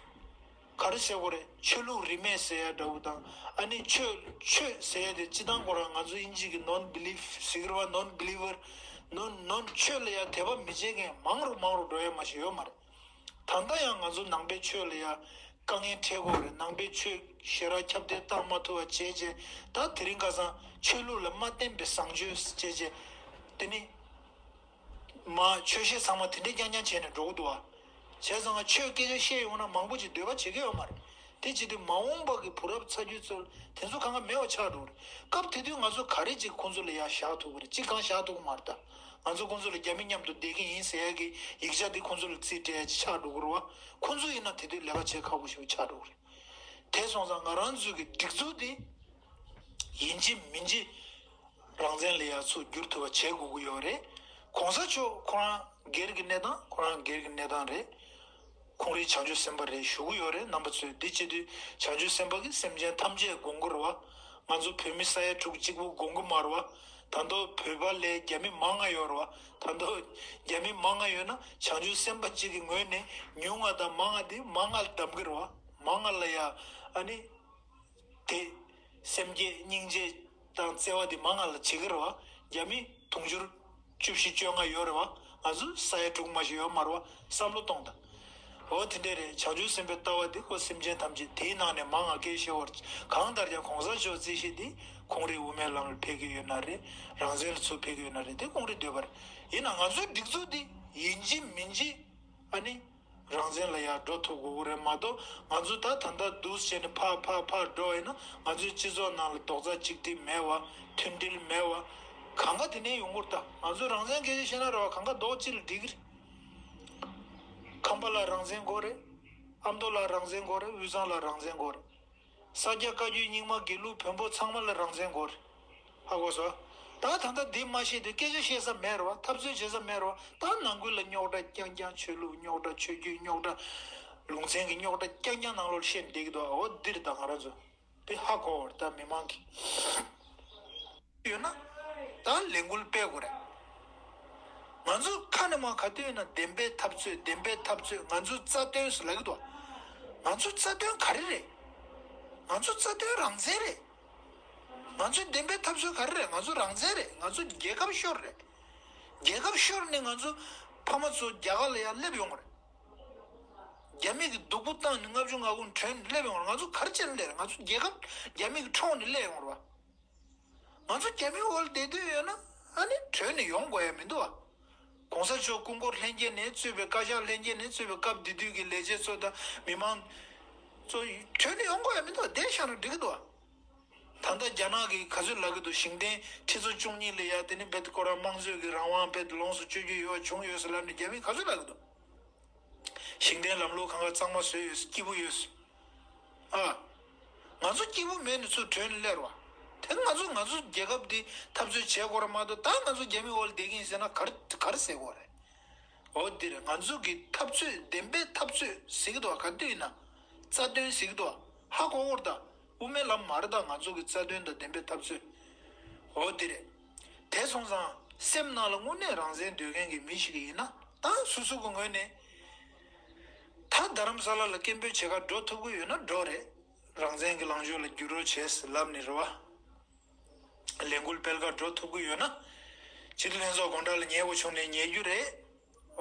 ག་རེ་ཟེར་དགོས་རེད། ཆོས་ལུགས་རིས་མེད་ཟེར་ཡ་འདྲ་བོ་དང་ཨ་ནི་ཆོས་ཆོས་ཟེར་ཡ་དེ་སྤྱི་བཏང་ཁོ་རང་ང་ཚོ་དབྱིན་ཇི་གི་non belief ཟེར་གི་རེད་བ། non believer non non ཆོས་ལ་ཡ་དད་པ་མི་བྱེད་མཁན་མང་རུ་མང་རུ་འགྲོ་ཡ་མ་ཞིག་ཡོད་མ་རེད། ད་ལྟ་ཡང་ང་ཚོ་ནང་པའི་ཆོས་ལ་ཡ་དཀའ་ངལ་འཕྲད་ཀྱི་ཡོད་རེད། ནང་པའི་ཆོས་ཞེ་དྲག་ཁྱབ་གདལ་བཏང་མ་ཐུབ་པ་བྱས་རྗེས་ད་དེ་རིང་ཁ་སང་ཆོས་ལུགས་ལ་མ་བརྟེན་པའི་བཟང་སྤྱོད་བྱས་རྗེས་དེ་ནི་མ་ཆོས་བཤད་ཚང་མ་དེ་འདྲས་རྐྱང་རྐྱང་བྱས་ནས་འགྲོ་གི་འདུག་བ། བྱས་ཙང་ང་ཆོས་སྐད་ཆ་བཤད་ཡོང་ན་མང་པོ་ཅིག་འདོད་པ་བྱེད་ཀྱི་ཡོད་མ་རེད། དེ་བྱེད་དུས་མ་འོངས་པ་གི་བུ་རབས་ཚ་རྒྱུད་ཚོར་དེ་ཚོ་གང་ག་མེད་པ་ཆགས་འགྲོ་གི་རེད། སྐབས་དེ་དུས་ང་ཚོ་ག་རེ་ཅིག་ཁོང་ཚོ་ལ་ཡ་བཞག་ཐུབ་ཀྱི་རེད། ཅིག་གང་བཞག་ཐུབ་ཀྱི་མ་རེད་ད། ང་ཚོ་ཁོང་ཚོ་ལ་རྒྱ་མི་མཉམ་དུ་བསྡད་ཀྱི་ཡིན་ཟེར་ཡ་གི་ཡིག་ཆ་དེ་ཁོང་ཚོ་ལ་རྩིས་སྤྲད་ཡ་ཅིག་ཆགས་འགྲོ་གི་རེད་བ། ཁོང་ཚོ་ཡིན་ན་དེ་དུས་ལས་ཀ་བྱེད་ཁག་པོ་ཞིག་ཆགས་འགྲོ་གི་རེད། དེ་སོང་ཙང་ང་རང་ཚོའི་གི་སྒྲིག་འཛུགས་དེ་ཡིན་གཅིག་མིན་གཅིག་རང་བཙན་ལ་ཡ་ཚུར་བསྒྱུར་ཐུབ་པ་བྱེད་དགོས་ཀྱི་ཡོད་རེད། གོང་ས་མཆོག་ཁོ་རང་སྒེར་གྱི་གནས་སྟངས་ཁོ་རང་སྒེར་གྱི་གནས་སྟངས་རེད། ཁོང་རང་བྱང་ཆུབ་སེམས་དཔའ་རེད་ཞུ་གི་ཡོད་རེད། རྣམ་པ་ཚོས་འདི་བྱེད་དུས་བྱང་ཆུབ་སེམས་དཔའ་གིས་སེམས་ཅན་ཐམས་ཅད་དགོངས་ཀྱི་རེད་བ། ང་ཚོ་བོད་མི་ས་ཡ་དྲུག་གཅིག་པུ་དགོངས་ཀྱི་མ་རེད་བ། ད་དུང་བོད་པ་ལས་རྒྱ་མི་མང་ང་ཡོད་རེད་བ། ད་དུང་རྒྱ་མི་མང་ང་ཡོད་ན་བྱང་ཆུབ་སེམས་དཔའ་གཅིག་གི་ངོས་ནས་ཉུང་ང་དང་མང་ང་དེ་མང་ང་ལ་གདམ་གྱི་རེད་བ། མང་ང་ལ་ཡ་ཨ་ནི། དེ་སེམས་བསྐྱེད་སྙིང་རྗེ་དང་བརྩེ་བ་དེ་མང་ང་ལ་བྱེད་ཀྱི་རེད་བ། རྒྱ་མི་དུང་ཕྱུར་བཅུ་བཞི་བཅོ་ལྔ་ཡོད་རེད་བ། ང་ཚོ་ས་ཡ་དྲུག་མ་ཞིག་ཡོད་མ་རེད་བ། བསམ་བློ་གཏོང་དང་། འོ་དེ་འདྲས་རེད། བྱང་ཆུབ་སེམས་དཔའི་ལྟ་བ་དེ་ཁོ་སེམས་ཅན་ཐམས་ཅད་དེའི་ནང་ནས་མང་ང་སྐད་ཆ་བཤད་བར་གང་ལྟར་ཀྱང་གོང་ས་མཆོག་རྩིས་བཤད་དེ་ཁོང་རང་དབུ་མའི་ལམ་ལ་ཕེབས་ཀྱི་ཡོད་ན་རེད། རང་བཙན་ལ་ཚུར་ཕེབས་ཀྱི་ཡོད་ན་རེད། དེ་ཁོང་རང་འདོད་པ་རེད། ཡིན་ན་ང་ཚོའི་སྒྲིག་འཛུགས་དེ་ཡིན་གཅིག་མིན་གཅིག་ཨ་ནི། རང་བཙན་ལ་ཡར་འགྲོ་ཐུབ་དགོས་ཀྱི་རེད་མ་གཏོགས་ང་ཚོ་ད་ད་ལྟ་འདུག་བྱས་ནས་ཕར་ཕར་ཕར་འགྲོ་བ་ཡིན་ན་ང་ཚོའི་སྤྱི་ཚོགས་ནང་ལ་རྡོག་རྩ་གཅིག་སྒྲིལ་མེད་བ། མཐུན་སྒྲིལ་མེད་བ། གང་ག་དེ་ནས་ཡོང་གི་རེད་ད། ང་ཚོས་རང་བཙན་སྐད་ཆ་བཤད་ན་རེད་བ། གང་ག་རྡོག་གཅིག་ལ་འགྲིག་གི་རེད། ཁམས་པ་ལ་རང་བཙན་དགོས་རེད། ཨ་མདོ་ལ་རང་བཙན་དགོས་རེད། དབུས་གཙང་ལ་རང་བཙན་དགོས་རེད། ས་སྐྱ་བཀའ་བརྒྱུད་རྙིང་མ་དགེ་ལུགས་བོན་པོ་ཚང་མ་ལ་རང་བཙན་དགོས་རེད། ཧ་གོ་སོང་། ད་ད་ལྟ་འདི་མ་ཤེས་དུས་སྐད་ཆ་བཤད་ས་མེད་རེད་བ། འཐབ་རྩོད་བྱེད་ས་མེད་རེད་བ། ད་ནང་ཁུལ་ལ་རྙོག་དྲ་རྐྱང་རྐྱང་། ཆོས་ལུགས་རྙོག་དྲ། ཆོས་བརྒྱུད་རྙོག་དྲ། ལུང་ཚན་གྱི་རྙོག་དྲ་རྐྱང་རྐྱང་ནང་ལོགས་ལ་བཤད་བསྡད་ཀྱི་འདུག་འོ་འདིར་ད་ང་རང་ཚོ་དེ་ཧ་གོ་བར་ད་མི་མང་གི་ཡོད་ན་ད་ལས་འགུལ་སྤེལ་དགོས་རེད། ང་ཚོ་ཁ་ནས་མར་ག་དུས་ཡིན་ན་བདེན་པའི་འཐབ་རྩོད། བདེན་པའི་འཐབ་རྩོད། ང་ཚོ་རྩ་དོན་ཟེར་ལབ་ཀྱི་འདུག་ང་ཚོ་རྩ་དོན་ག་རེ་རེད། ང་ཚོ་རྩ་དོན་རང་བཙན་རེད། ང་ཚོའི་བདེན་པའི་འཐབ་རྩོད་ག་རེ་རེད། ང་ཚོ་རང་བཙན་རེད། ང་ཚོ་རྒྱལ་ཁབ་ཤོར་རེད། རྒྱལ་ཁབ་ཤོར་ནས་ང་ཚོ་ཕ་མ་ཚོ་རྒྱ་གར་ལ་ཡར་སླེབས་ཡོང་བ་རེད། རྒྱ་མི་གིས་སྡུག་པོ་བཏང་ནས་ལྔ་བཅུ་ང་དགུ་བྲོས་ནས་སླེབས་ཡོང་བ་རེད། ང་ཚོ་ག་རེ་བྱས་ནས་སླེབས་རེད། ང་ཚོ་རྒྱལ་ཁབ་རྒྱ་མི་གིས་འཕྲོག་ནས་སླེབས་ཡོང་བ་རེད་བ། ང་ཚོ་རྒྱ་མིའི་འོག་ལ་བསྡད་འདོད་ཡོད་ན་ཨ་ནི་བྲོས་ནས་ཡོང་དགོས་ཡ་མི་འདུག་བ། གོང་ས་མཆོག་སྐུ་འཁོར་ལྷན་རྒྱས་ནས་གཙོས་པའི་བཀའ་ཤག་ལྷན་རྒྱས་ནས་གཙོས་པའི་སྐབས་དེ་དུས་ཀྱི་ལས་བྱེད་ཚོ་དང་མི་མང་ཚོ་བྲོས་ནས་ཡོང་དགོས་ཡ་མི་འདུག་བ། བསྡད་བཞག་ན་འགྲིག་གི་འདུག་བ། ད་ལྟ་རྒྱ་ནག་གིས་ག་ཚོད་ལབ་ཀྱི་འདུག་ཞིང་བྲན་ཁྲི་ཚོ་བཅུ་གཉིས་ལ་ཡ་དེ་ནི་རྦད་དེ་ཁོ་རང་དམངས་གཙོའི་གི་རང་དབང་རྦད་དེ་ལོངས་སུ་སྤྱོད་རྒྱུ་ཡོད་བྱུང་ཡོད་ཟེར་ལབ་ནས་རྒྱ་མིས་ག་ཚོད་ལབ་ཀྱི་འདུག་ཞིང་བྲན་ལམ་ལུགས་གང་ག་གཙང་མ་བཟོས་ཡོད་ཟེར། སྐྱིད་པོ་ཡོད་ཟེར། ཨ། ང་ཚོ་སྐྱིད་པོ་མེད་ནས་ཚུར་བྲོས་ནས་སླེབས་ར་བ། དེ་ང་ཚོ་ང་ཚོ་རྒྱལ་ཁབ་འདི་འཐབ་རྩོད་བྱེད་དགོས་ར་མ་གཏོགས་ད་ང་ཚོ་རྒྱ་མི་འོག་ལ་བསྡད་ཀྱི་ཡིན་ཟེར་ན་ག་རེ་ག་རེ་ཟེར་དགོས་རེད། འོ་འདི་རེད། ང་ཚོ་གི་འཐབ་རྩོད་བདེན་པའི་འཐབ་རྩོད་ཟེར་གི་འདུག་བ། ག་དུས་ཡིན་ན་རྩ་དོན་ཟེར་གི་འདུག་བ། ཧ་གོ་གོ་ར་ད། དབུ་མའི་ལམ་མ་རེད་ད། ང་ཚོ་གི་རྩ་དོན་དང་བདེན་པའི་འཐབ་རྩོད། འོ་འདི་རེད། དེ་སོང་ཙང་སེམས་ནང་ལ་དངོས་གནས་རང་བཙན་འདོད་མཁན་གྱི་མི་ཞིག་ཡིན་ན་ད་སོ་སོ་གི་ངོས་ནས་ད་རྡ་རམ་ས་ལ་ལ་སྐད་འབོད་བྱེད་ག་འགྲོ་ཐུབ་ཀྱི་ཡོད་ན་འགྲོ་རེད། རང་བཙན་གྱི་ལངས་ཕྱོགས་ལ་བསྒྱུར་རོགས་བྱས་ལབ་ནས་རེད་བ། ལས་འགུལ་སྤེལ་གར་འགྲོ་ཐུབ་ཀྱི་ཡོད་ན། སྤྱི་འཐུས་ལྷན་ཚོགས་དགོང་དག་ལ་ཉལ་དགོས་བྱུང་ནས་ཉལ་རྒྱུ་རེད།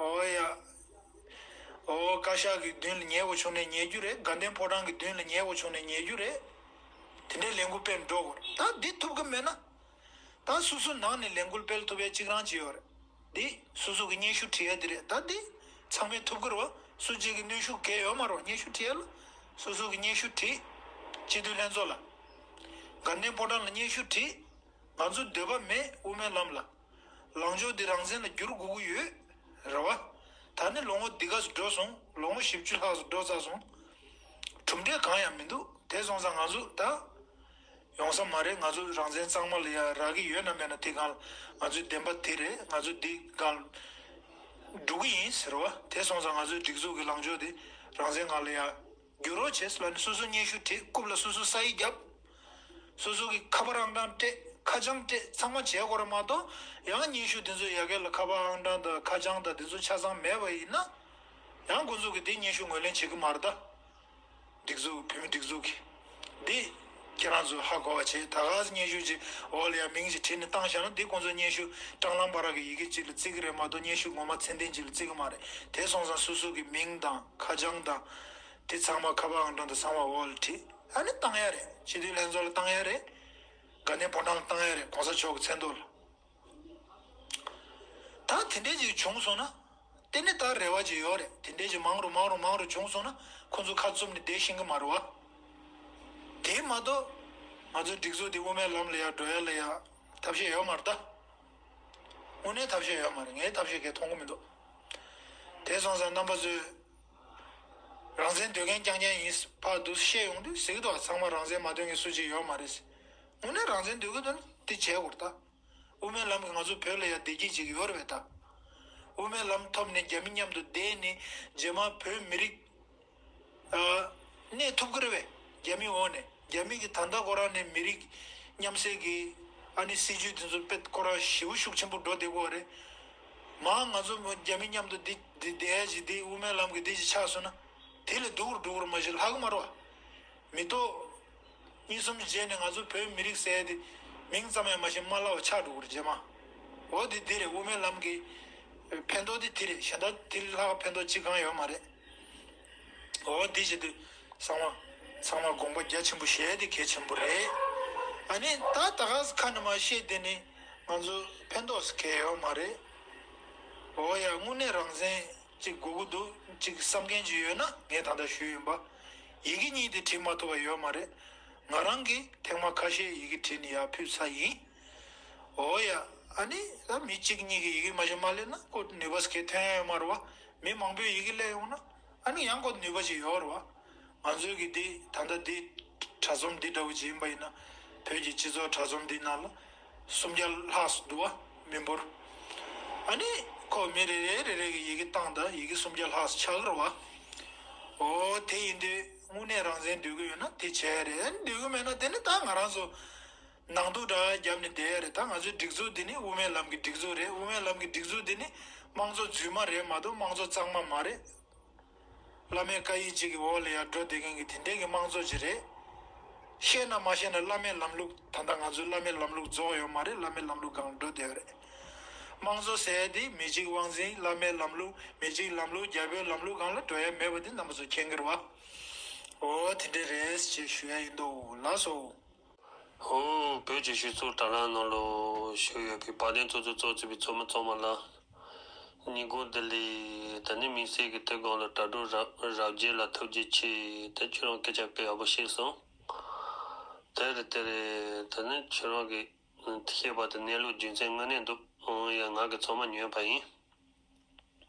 ཨོ་ཡ། ཨོ་བཀའ་ཤག་གི་མདུན་ལ་ཉལ་དགོས་བྱུང་ནས་ཉལ་རྒྱུ་རེད། དགའ་ལྡན་ཕོ་བྲང་གི་མདུན་ལ་ཉལ་དགོས་བྱུང་ནས་ཉལ་རྒྱུ་རེད། དེ་འདྲའི་ལས་འགུལ་སྤེལ་འགྲོ་དགོས་རེད། ད་འདི་ཐུབ་ཀྱི་མེད་ན། ད་སོ་སོ་ནང་ནས་ལས་འགུལ་སྤེལ་ཐུབ་ཡ་གཅིག་རང་ཅིག་ཡོད་རེད། འདི་སོ་སོ་གི་སྙན་ཞུ་བྲིས་ཡ་འདི་རེད། ད་འདི་ཚང་མས་ཐུབ་ཀྱི་རེད་བ། སུ་གཅིག་གི་གནོན་ཤུགས་གང་ཡང་ཡོད་མ་རེད་བ། སྙན་ཞུ་བྲིས་ཡ་ལ་སོ་སོ་གི་སྙན་ཞུ་བྲིས། སྤྱི་འཐུས་ལྷན་ཚོགས་ལ། དགའ་ལྡན་ཕོ་བྲང་ལ་སྙན་ཞུ་བྲིས། ང་ཚོ་འདོད་པ་མེད་དབུ་མའི་ལམ་ལ། ལངས་ཕྱོགས་འདི་རང་བཙན་ལ་བསྒྱུར་དགོས་ཀྱི་ཡོད། རེད་བ། ད་ནི་ལོ་ངོ་འདི་ག་ཚོད་འགྲོ་སོང་། ལོ་ངོ་བཞི་བཅུ་ལྷག་ཙམ་འགྲོ་ཚར་སོང་། གྲུབ་འབྲས་གང་ཡང་མི་འདུག་དེ་སོང་ཙང་ང་ཚོ་ད། ཡོང་ས་མ་རེད། ང་ཚོ་རང་བཙན་གཙང་མ་ལ་ཡ་རག་གི་ཡོད་ན་མེད་ན་དེ་སྒང་ང་ཚོའི་བདེན་པ་དེ་རེད། ང་ཚོ་འདི་སྒང་འགྲོ་གི་ཡིན་ཟེར་བ། དེ་སོང་ཙང་ང་ཚོའི་སྒྲིག་འཛུགས་ཀྱི་ལངས་ཕྱོགས་དེ་རང་བཙན་སྒང་ལ་ཡ་བསྒྱུར་རོགས་བྱེད་ཟེར་ལབ་ནས་སོ་སོ་སྙན་ཞུ་བྲིས། རྐུབ་ལ་སོ་སོ་ས་ཡིག་བརྒྱབ། སོ་སོ་གི་ཁ་པར་ཨང་གྲངས་སྤྲད། ཁ་བྱང་སྤྲད། ཚང་མ་བྱས་དགོས་རེད་མ་གཏོགས། ཡང་སྙན་ཞུ་དེ་ཚོ་ཡ་གི་ལ་ཁ་པར་ཨང་གྲངས་དང་ཁ་བྱང་དང་དེ་ཚོ་ཆ་ཚང་མེད་པ་ཡིན་ན། ཡང་ཁོང་ཚོ་གི་དེ་སྙན་ཞུ་ངོས་ལེན་བྱེད་ཀྱི་མ་རེད་ད། སྒྲིག་འཛུགས། བོད་མི་སྒྲིག་འཛུགས་ཀྱི། འདི་ཁྱེད་རང་ཚོ་ཧ་གོ་བ་བྱེད། ད་ག་སེ་སྙན་ཞུ་ཅིག་འོག་ལ་ཡ་མིང་ཅིག་བྲིས་ནས་བཏང་བཞག་ན། འདི་ཁོང་ཚོ་སྙན་ཞུ་སྲང་ལམ་བར་གྱི་ཡི་གེ་ཅིག་ལ་བརྩི་གི་རེད་མ་གཏོགས། སྙན་ཞུ་ངོ་མ་ཚད་ལྡན་ཅིག་ལ་བརྩི་གི་མ་རེད། དེ་སོང་ཙང་སོ་སོ་གི་མིང་དང་ཁ་བྱང་དང་། དེ་ཚང་མ་ཁ་པར་ཨང་གྲངས་དང་ཚང་མ་འོག་ལ་བྲིས། ཨ་ནི་བཏང་ཡ་རེད། སྤྱི་འཐུས་ལྷན་ཚོགས་ལ་བཏང་ཡ་རེད། དགའ་ལྡན་ཕོ་བྲང་ལ་བཏང་ཡ་རེད། གོང་ས་མཆོག་གི་མཚན་ཐོག་ལ། ད་དེ་འདྲས་ཅིག་བྱུང་སོང་ན། དེ་ནི་ད་རེ་བ་ཅིག་ཡོད་རེད། དེ་འདྲས་ཅིག་མང་རུ་མང་རུ་མང་རུ་བྱུང་སོང་ན། ཁོ་ཚོ་ཁ་བཙུམ་ནས་བསྡད་ཤེས་ཀྱི་མ་རེད་བ། དེ་མ་གཏོགས། ང་ཚོའི་སྒྲིག་འཛུགས་འདི་དབུ་མའི་ལམ་ལ་ཡར་འགྲོ་ཡ་ལ་ཡ་ཐབས་ཤེས་ཡོད་མ་རེད་ད། དངོས་གནས་ཐབས་ཤེས་ཡོད་མ་རེད། ངས་ཐབས་ཤེས་གང་ཡང་མཐོང་གི་མི་འདུག་དེ་སོང་ཙང་རྣམ་པ་ཚོས། རང་བཙན་འདོད་མཁན་རྐྱང་རྐྱང་ཡིན། ཕར་འདུག་བཤད་ཡོང་དུས་ཟེར་གི་འདུག་ཚང་མ་རང་བཙན་མ་འདོད་མཁན་སུ་གཅིག་ཡོད་མ་རེད། དངོས་གནས་རང་བཙན་འདོད་གི་འདུག་ན་དེ་བྱེད་དགོས་རེད་ད། དབུ་མའི་ལམ་གྱིས་ང་ཚོ་བོད་ལ་ཡ་བདེ་སྐྱིད་ཅིག་ཡོད་རེད་པས་ད། དབུ་མའི་ལམ་ཐོབ་ནས་རྒྱ་མི་མཉམ་དུ་བསྡད་ནས་རྗེས་མ་བོད་མི་རིགས། ཨ། གནས་ཐུབ་ཀྱི་རེད་པས། རྒྱ་མིའི་འོག་ནས། རྒྱ་མི་གིས་ད་ལྟ་ཁོ་རང་ནས་མི་རིགས་མཉམ་བསྲེས་ཀྱི་ཨ་ནི་སྲིད་ཇུས་དེ་ཚོ་དཔེ་ཁོ་རང་ཞེ་པོ་ཤུགས་ཆེན་པོ་འགྲོ་བསྡད་ཀྱི་ཡོད་རེད། མ་ང་ཚོ་རྒྱ་མི་མཉམ་དུ་འདི་འདི་བསྡད་ཡ་ཅིག་འདི་དབུ་མའི་ལམ་གྱི་འདི་ཅིག་ཆགས་སོང་ན། དེ་ལས་སྡུག་རུ་འགྲོ་གི་རེད་མ་གཞི་ལྷག་གི་མ་རེད་པ། མི་ཐོག་གཉིས་གསུམ་རྗེས་ནས་ང་ཚོ་བོད་མི་རིགས་ཟེར་ཡ་དེ་མིང་ཙམ་ཡང་མ་ཤེས་མ་ལབ་པ་ཆགས་འགྲོ་གི་རེད་རྗེས་མ། འོ་དེ་དེ་རེད། དབུ་མའི་ལམ་གྱི་ཕན་ཐོགས་དེ་དེ་རེད། གཞན་དག་དེ་ལས་ལྷག་ཕན་ཐོགས་ཅི་གང་ཡོད་མ་རེད། འོ་དེ་བྱེད་དུས་ཚང་མ་ཚང་མ་དགོངས་པ་རྒྱ་ཆེན་པོ་བཞེས་དེ་གལ་ཆེན་པོ་རེད། ཨ་ནི་ད་ད་ག་ཁ་ནས་མར་བཤད་དེ་ནི་ང་ཚོ་ཕན་ཐོགས་གང་ཡོད་མ་རེད། འོ་ཡ། དངོས་གནས་རང་བཙན་ཅིག་དགོས་ཀྱི་འདུག་ཅིག་བསམ་མཁན་ཅིག་ཡོད་ན། ངས་ད་ལྟ་ཞུས་ཡིན་པ། ཡི་གེ་གཉིས་དེ་བྲིས་མ་ཐུབ་པ་ཡོད་མ་རེད། ང་རང་གིས་ཐེངས་མ་ཁ་ཤས་ཡི་གེ་བྲིས་ནས་ཡར་ཕུལ་ཚར་ཡིན། འོ་ཡ། ཨ་ནི་ད་མི་གཅིག་གཉིས་ཀྱིས་ཡི་གེ་མ་ཤེས་མ་སླེབས་ན་ཁོ་ནུས་པ་གང་ཐོན་ཡ་ཡོད་མ་རེད་པ། མི་མང་པོས་ཡི་གེ་སླེབས་ཡོང་ན་ཨ་ནི་ཡང་ཁོ་ནུས་པ་ཅིག་ཡོད་རེད་པ། ང་ཚོའི་གི་འདི་ད་ལྟ་འདི་དྲ་ཚོམས་འདི་འདྲ་བོ་ཅིག་ཡིན་པ་ཡིན་ན། བོད་ཀྱི་སྤྱི་ཚོགས་དྲ་ཚོམས་འདི་ནང་ལ་སུམ་བརྒྱ་ལྷག་ཙམ་འདུག་པ། མི་འབོར། ཨ་ནི་ཁོ་མི་རེ་རེ་རེ་རེ་གི་ཡི་གེ་བཏང་དང་ཡི་གེ་སུམ་བརྒྱ་ལྷག་ཙམ་ཆགས་ཀྱི་རེད་པ། འོ་དེ་ཡིན་དུས་དངོས་གནས་རང་བཙན་འདོད་ཀྱི་ཡོད་ན་དེ་བྱས་རེད། ཨ་ནི་འདོད་ཀྱི་མེད་ན་དེ་ནི་ད་ང་རང་ཚོ་ནང་དུ་འདྲ་བརྒྱབ་ནས་བསྡད་ཡ་རེད། ད་ང་ཚོའི་སྒྲིག་འཛུགས་འདི་ནི་དབུ་མའི་ལམ་གྱི་སྒྲིག་འཛུགས་རེད། དབུ་མའི་ལམ་གྱི་སྒྲིག་འཛུགས་འདི་ནི་དམངས་གཙོ་རྫུན་མ་རེད་མ་གཏོགས་དམངས་གཙོ་གཙང་མ་མ་རེད། བླ་མའི་བཀའ་ཡིག་གཅིག་གི་འོག་ལ་ཡར་འགྲོ་བསྡད་མཁན་གྱི་དེ་འདྲས་ཀྱི་དམངས་གཙོ་ཅིག་རེད། ཤེས་ན་མ་ཤེས་ན་བླ་མའི་ལམ་ལུགས། ད་ལྟ་ང་ཚོའི་བླ་མའི་ལམ་ལུགས་རྫོགས་ཡོད་མ་རེད། བླ་མའི་ལམ་ལུགས་སྒང་འགྲོ་བསྡད་ཡོད་རེད། དམངས་གཙོ་ཟེར་ཡ་དེ་མི་གཅིག་དབང་འཛིན། བླ་མའི་ལམ་ལུགས། མི་གཅིག་ལམ་ལུགས། རྒྱལ་པོའི་ལམ་ལུགས་སྒང་ལ་འགྲོ་ཡ་མེད་པ་དེ་རྣམ་པ་ཚོ་མཁྱེན་གྱི་རེད་པ། འོ་དེ་འདྲས་རེད་ཅེས་ཞུ་ཡ་ཡིན་འདུག་ལགས་སོ། ཧོ། བོད་ཀྱི་གཞི་ཚོགས་དྲ་ལམ་ནང་ལ་བཞུགས་ཡོད་པའི་བ་དན་ཚོགས་གཙོ་གཙོ་བྱས་པའི་ཚོགས་མི་ཚང་མ་ལ་ཉིན་གུང་བདེ་ལེགས། ད་ནི་དམིགས་བསལ་གྱི་དེ་སྒང་ལ་དྲ་གྲོགས་རབ་རབ་རྒྱས་ལ་ཐུགས་རྗེ་ཆེ། དེ་ཁྱོད་རང་སྐད་ཆ་དཔེ་ཡག་པོ་བཤད་སོང་། དེ་རེད་དེ་རེད། ད་ནི་ཁྱོད་རང་གིས་བཤད་པ་དེ་གནས་ལུགས་རྒྱུ་མཚན་དངོས་གནས་འདུག་འོང་ཡ། ང་གིས་ཚང་མ་ཉོས་པ་ཡིན།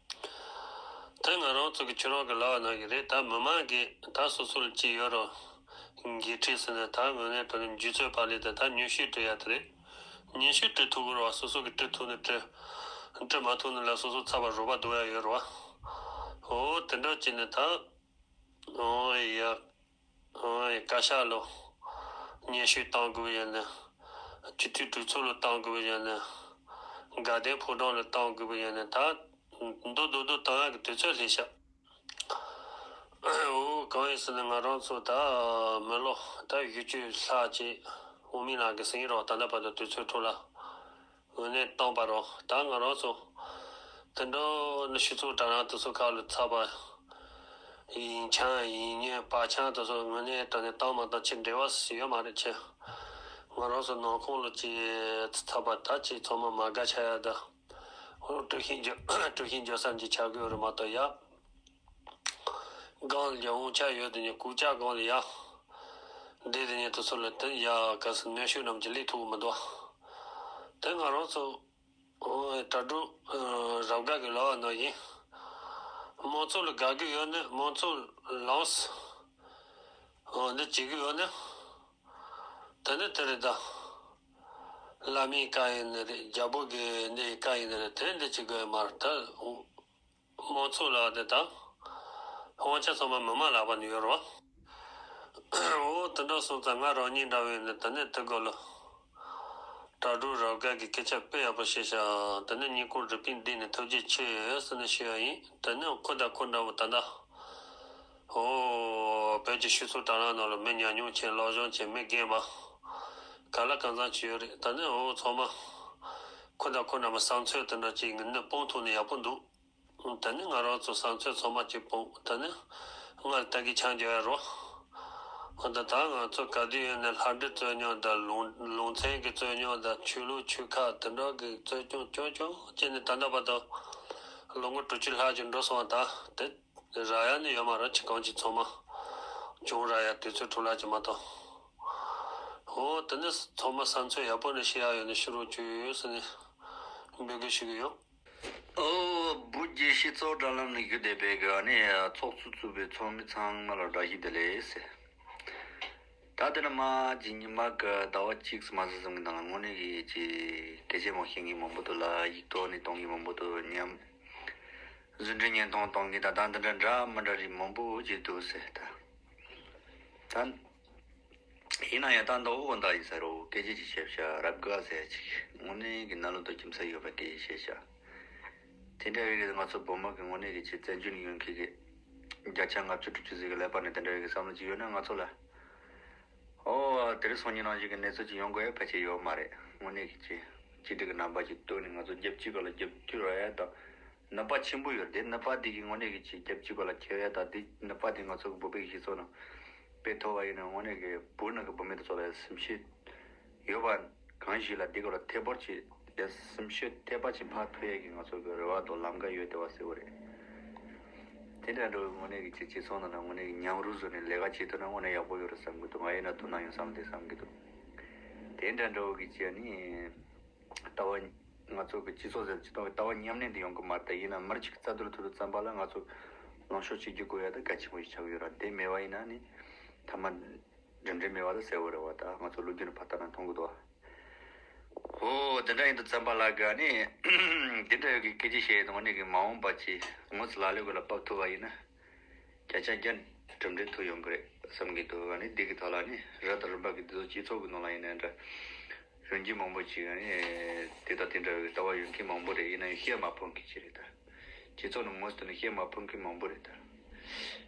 དེ་ང་རང་ཚོ་གི་ཁྱོད་རང་གི་ལབ་པ་ནང་བཞིན་རེད། ད་མི་མང་གིས་ད་སོ་སོ་ལ་ཅི་ཡོད་རུང་འགན་འཁྲི་ཟེར་ནས། ད་དངོས་གནས་དྲང་གནས་འཇུ་ཚོད་པ་ལས་དེ་ད་སྙན་ཞུ་འབྲི་ཡ་དེ་རེད། སྙན་ཞུ་འབྲི་ཐུབ་ཀྱི་རེད་པ། སོ་སོ་གིས་འབྲི་ཐུབ་ན་འབྲི། འབྲི་མ་ཐུབ་ན་ལ་སོ་སོ་ཚ་བ་རོགས་པ་སྡུག་ཡ་ཡོད་རེད་པ། འོ་དེ་འདྲ་བྱས་ནས་ད། འོ་ཡ། ཨང་། བཀའ་ཤག་ལ་སྙན་ཞུ་བཏང་དགོས་ཡོད་ན། སྤྱི་འཐུས་གྲོས་ཚོགས་ལ་བཏང་དགོས་ཡོད་ན། དགའ་ལྡན་ཕོ་བྲང་ལ་བཏང་དགོས་ཡོད་ན། ད་མདོ་མདོ་མདོ་བཏང་ཡག་གི་དུས་ཚོད་སླེབས་ཤག་འོ་གང་ཡིན་ཟེར་ན་ང་རང་ཚོ་ད་མི་ལོ་ད་བཞི་བཅུ་ལྷག་ཅིག་འོ་མི་ནང་གི་སེང་རོགས་ད་ལྟ་བར་དུ་དུས་ཚོད་འཕྲོ་ལ་དངོས་གནས་བཏང་པ་རོགས་ད་ང་རང་ཚོ་དེ་འདྲ་ནི་ཤི་ཚུགས་དྲ་རང་དུ་སོ་ཁ་ལ་ཚ་བ་ཡིན་ཆང་ཡིན་ཉེ་པ་ཆང་དུ་སོ་དངོས་གནས་དྲ་ནས་བཏང་མ་བཏང་ཆེ་འབྲེལ་བ་ཡོད་མ་རེད་ཆེ། ང་རང་ཚོ་ནང་ཁོངས་ལ་ཅི་ཚ་བ་ད་ཅི་ཚང་མ་མ་དགའ་ཆ་ཡ་ད་ཧོ་དཀྲུག་ཤིང་རྒྱོ་དཀྲུག་ཤིང་རྒྱོ་སར་གྱི་ཆ་དགོས་རེད་མ་གཏོགས་ཡ། སྒང་ལ་ཡང་འོང་ཆ་ཡོད་དེ་ནི་ཀུ་ཅག་སྒང་ལ་ཡ། འདི་དེ་ནི་དུ་སུ་ལ་དེ་ཡ་ག་སི་ནོ་ཤུ་རྣམས་ཀྱི་ལི་ཐུག་མི་འདུག་དེ་ང་རང་ཚོ་དྲ་གྲོགས་རབ་དགའ་གི་ལོ་ནོ་ཡིན། མང་ཚོགས་ལ་དགའ་གི་ཡོད་ནི་མང་ཚོགས་ལངས་འདི་བྱེད་གི་ཡོད་ནི། དེ་ནི་དེ་རེད་ད། བླ་མའི་བཀའ་ཡིན་ནི་རེད་རྒྱལ་པོ་གི་འདི་ཡི་བཀའ་ཡིན་ནི་རེད་དེ་འདི་བྱེད་གི་ཡོད་མ་རེད་ད། མང་ཚོགས་ལ་དེ་དང་། དབང་ཆ་ཚང་མ་མི་མང་ལག་པ་ནས་ཡོད་རེད་བ། འོ་དེ་འདྲ་སོང་ཙང་ང་རང་ཉིད་འདྲ་བའི་ནི་དེ་ནས་དེ་དགོས་ལ། དྲ་གྲོགས་རབ་དགའ་གི་སྐད་ཆ་དཔེ་ཡག་པོ་བཤད་ཤག་དེ་ནས་སྙིང་ཁོང་རུས་པའི་གཏིང་ནས་ཐུགས་རྗེ་ཆེ་ཟེར་ནས་ཞུ་ཡ་ཡིན། དེ་ནས་ཁོ་དང་ཁོ་འདྲ་བོ་ད་ལྟ། འོ། བོད་ཀྱི་ཤི་ཚུགས་དྲ་ལམ་ནང་ལ་མི་ཉམས་མྱོང་ཆེ་བློ་སྦྱོང་ཆེ་མི་རྒན་པ། ག་ལ་གང་འཚམ་ཅིག་ཡོད་རེད་ད་ནི་འོ་ཚང་མ། ཁོ་དང་ཁོ་འདྲ་བོ་བསམ་ཚུལ་དེ་འདྲ་ཅིག་ངས་ནི་སྤུངས་ཐུབ་ནས་ཡག་པོ་འདུག་ད་ནི་ང་རང་ཚོ་བསམ་ཚུལ་ཚང་མ་གཅིག་སྤུངས་ད་ནི་ང་ལ་ལྟ་གི་ཆང་རྒྱག་ཡ་རོ། འོ་ད་ད་ང་ཚོ་ག་དུས་ཡོད་ནས་ལྷ་འདྲེ་རྩོད་རྙོག་དང་ལུང་ལུང་ཚན་གྱི་རྩོད་རྙོག་དང་ཆོས་ལུགས་ཆོལ་ཁ་དེ་འདྲ་གི་རྩོད་རྐྱང་རྐྱང་རྐྱང་བྱས་ནས་ད་ལྟ་བར་དུ་ལོ་ངོ་དྲུག་ཅུ་ལྷག་ཅིག་འགྲོ་སོང་བ་ད་དེ་རག་ཡ་ནི་ཡོད་མ་རེད་ཅི་གང་ཅི་ཚང་མ་བྱུང་རག་ཡ་དུས་ཚོད་འཕྲོ་བརླག་ཅིག་མ་གཏོགས། འོ་དེ་ནི་ཚང་མ་བསམ་ཚུལ་ཡག་པོ་ནས་བཤད་ཡ་ཡོད་ནས་ཤི་རོགས་བྱོས་ཟེར་ནས་འབོད་སྐུལ་ཞུ་གི་ཡོད། ཨོ། བུ་རྒྱལ་སྤྱི་ཚོགས་དྲ་ལམ་ནས་བརྒྱུད་བསྡད་པའི་གི་ཨ་ནི་ཚོགས་གཙོ་གཙོས་པའི་ཚོགས་མི་ཚང་མ་ལ་བཀྲ་ཤིས་བདེ་ལེགས་ཟེར། ད་དེ་ནས་མ་གཅིག་ཉི་མ་གི་ཟླ་བ་གཅིག་མ་ཟིན་ཙམ་གི་ནང་ལ་དངོས་གནས་ཀྱི་ཅིག་སྐད་ཆ་མང་བཤད་མཁན་མང་པོ་འདུག་ལ་ཡིག་ཐོག་ནས་གཏོང་མཁན་མང་པོ་འདུག་མཉམ། བཟོ་སྐྲུན་བརྙན་ཐུང་གཏོང་མཁན་ད་ལྟ་འདི་འདྲ་འདྲ་མི་འདྲ་རིགས་མང་པོ་ཅིག་འདུག་ཟེར་ད། ད། ཡིན་ན་ཡང་ད་མདོ་དབུས་གང་དག་ཡིན་ཟེར་རོ་སྐད་ཆ་ཅིག་བཤད་བྱ་རབ་དགའ་ཟེར་ཅིག་དངོས་གནས་ཀྱི་ནང་ལོགས་དུ་ཁྱིམ་ས་ཡོད་པའི་སྐད་ཆ་བཤད་བྱ། དེ་འདྲ་བའི་གི་ང་ཚོ་བོད་མི་གི་དངོས་གནས་ཀྱི་ཆེས་བཙན་བྱོལ་ནས་ཡོང་མཁན་གི་བརྒྱ་ཆ་ལྔ་བཅུ་དྲུག་ཅུ་ཟིག་གི་ཀླད་པ་ནས་དེ་འདྲ་བའི་གི་བསམ་བློ་ཅིག་ཡོད་ན་ང་ཚོ་ལ། ཨོ། དེ་རིང་སང་ཉིན་ནང་བཞིན་གི་གནས་ཚུལ་ཅིག་ཡོང་དགོས་ཡ་ཕལ་ཆེར་ཡོད་མ་རེད་དངོས་གནས་ཀྱི་ཆེས་གཅིག་སྒྲིལ་གི་རྣམ་པ་ཅིག་བཏོན་ནས་ང་ཚོ་རྒྱབ་གཅིག་ག་ལ་རྒྱབ་སྐྱོར་ར་ཡ་དང་། ནུས་པ་ཆེན་པོ་ཡོད་རེད་དེ་ནུས་པ་དེ་གི་དངོས་གནས་ཀྱི་ཆེས་རྒྱབ་གཅིག་ག་ལ་འཁྱེར་ཡ་དང་དེ་ནུས་པ་དེ་ང་ཚོ་གི་བོད་པའི་གི་སྤྱི་ཚོགས་ནང་། དཔེ་མཐོ་བ་ཡིན་ན་དངོས་གནས་ཀྱི་བོད་ནང་གི་བུད་མེད་དེ་ཚོ་ལ་སེམས་ཤུགས་ཡོད་པ་གང་ཞིག་ལ་འདི་སྐོར་ལ་ཐད་སྦོར་གྱིས་ཡ་སེམས་ཤུགས་ཐད་པ་ཅིག་འཕར་ཐུབ་ཡས་ཀྱི་ང་ཚོ་གི་རེ་བ་དང་ལམ་ཁ་ཡོད་དེ་བ་ཟེར་བ་རེད། དེ་འདྲ་འགྲོ་བའི་དངོས་གནས་ཀྱི་ཅིག་སྤྱི་ཚོགས་ནང་ན་དངོས་གནས་ཀྱི་མཉམ་རུབ་བཟོས་ནས་ལས་ཀ་བྱེད་ཐུབ་ན་དངོས་གནས་ཡག་པོ་ཡོད་རེད་བསམ་གི་འདུག་ང་ཡིན་ན་ཐུགས་སྣང་ཡོད་བསམ་དེ་བསམ་གི་འདུག་དེ་འདྲ་འགྲོ་བའི་ཀྱི་ཅིག་ནི། ལྟ་བ། ང་ཚོ་གི་སྤྱི་ཚོགས་ཟེར་སྤྱི་ཚོགས་ཀྱི་ལྟ་བ་མཉམ་གནས་དེ་ཡོང་གི་མ་རེད་ད་ཡིན་ན་མི་རིགས་གཅིག་གི་རྩ་དོན་ཐུག་དུས་ཙམ་པ་ལ་ང་ཚོ་ལངས་ཕྱོགས་གཅིག་གྱུར་དགོས་ཡ་ད་གལ་ཆེན་པོ་ཞིག་ཆགས་ཀྱི་ཡོད་ར་དེ་མེད་པ་ཡིན་ན་ནི་མཐའ་མ་འགྲིམ་འགྲུལ་མེད་པ་ད་ཟེར་བ་རེད་བ་ད་ང་ཚོ་ལོ་རྒྱུས་ནས་ཕར་ལྟ་ན་མཐོང་གི་འདུག་བ། ཧོ་དེ་འདྲ་ཡིན་དུས་ཙམ་པ་ལ་ག་ནི་དེ་འདྲ་ཡོད་གི་སྐད་ཆ་བཤད་ཡོད་དུས་ནི་གི་མ་འོངས་པ་ཅི་ངོ་ཚ་ལ་ལོས་གོ་ལ་བབས་ཐུབ་པ་ཡིན་ན། བརྒྱ་ཆ་བརྒྱ་གྲུབ་འབྲས་ཐོབ་ཡོང་གི་རེད་བསམ་གྱི་འདུག་ཨ་ནི་འདི་གི་ཐོག་ལ་ནི་ར་དང་རིམ་པ་གི་འདི་ཚོ་སྤྱི་ཚོགས་ཀྱི་ནང་ལ་ཡིན་ནའི་འདྲ། གཞོན་སྐྱེས་མང་པོ་ཅིག་ཨ་ནི་དེ་དང་དེ་འདྲ་བའི་ལྟ་བ་ཡོད་མཁན་མང་པོ་རེད་ཡིན་ན་ཡང་བཤད་མ་ཕོད་མཁན་ཅིག་རེད་ད། སྤྱི་ཚོགས་ནང་ངོས་ཐོག་ནས་བཤད་མ་ཕོད་མཁན་མང་པོ་རེད་ད།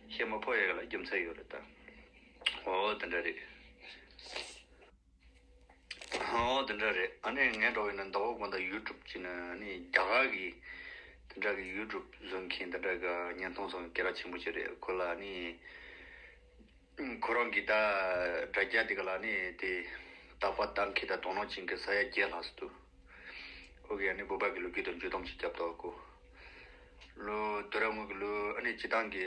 བཤད་མ་ཕོད་ཡ་ལ་རྒྱུ་མཚན་ཡོད་རེད་ད། འོ་དེ་འདྲ་རེད། ཨོ་དེ་འདྲ་རེད། ཨ་ནི་ངས་འགྲོ་བའི་ནི་ཟླ་བ་དགོང་དག་ཡུ་ཊུབ་ཅིག་ནི་ཨ་ནི་རྒྱ་གར་གི་དེ་འདྲ་གི་ཡུ་ཊུབ་བཟོ་མཁན་དེ་འདྲ་གི་བརྙན་ཐུང་བཟོ་མཁན་སྐད་གྲགས་ཆེན་པོ་ཅིག་རེད། ཁོ་ལ་ཨ་ནི་ཁོ་རང་གི་ད་དྲ་རྒྱ་དེ་ག་ལ་ཨ་ནི་དེ་དག་པ་གཏོང་མཁན་དང་དོ་སྣང་བྱེད་མཁན་ས་ཡ་བརྒྱད་ལྷག་ཙམ་འདུག་ཁོ་གིས་ཨ་ནི་བོད་པ་གི་ལོ་རྒྱུས་དང་བརྗོད་དོན་ཅིག་བརྒྱབ་འདུག་ཁོ་ལོ་དུས་རབས་སྔོན་གྱི་ལོ་ཨ་ནི་སྤྱི་བཏང་གི་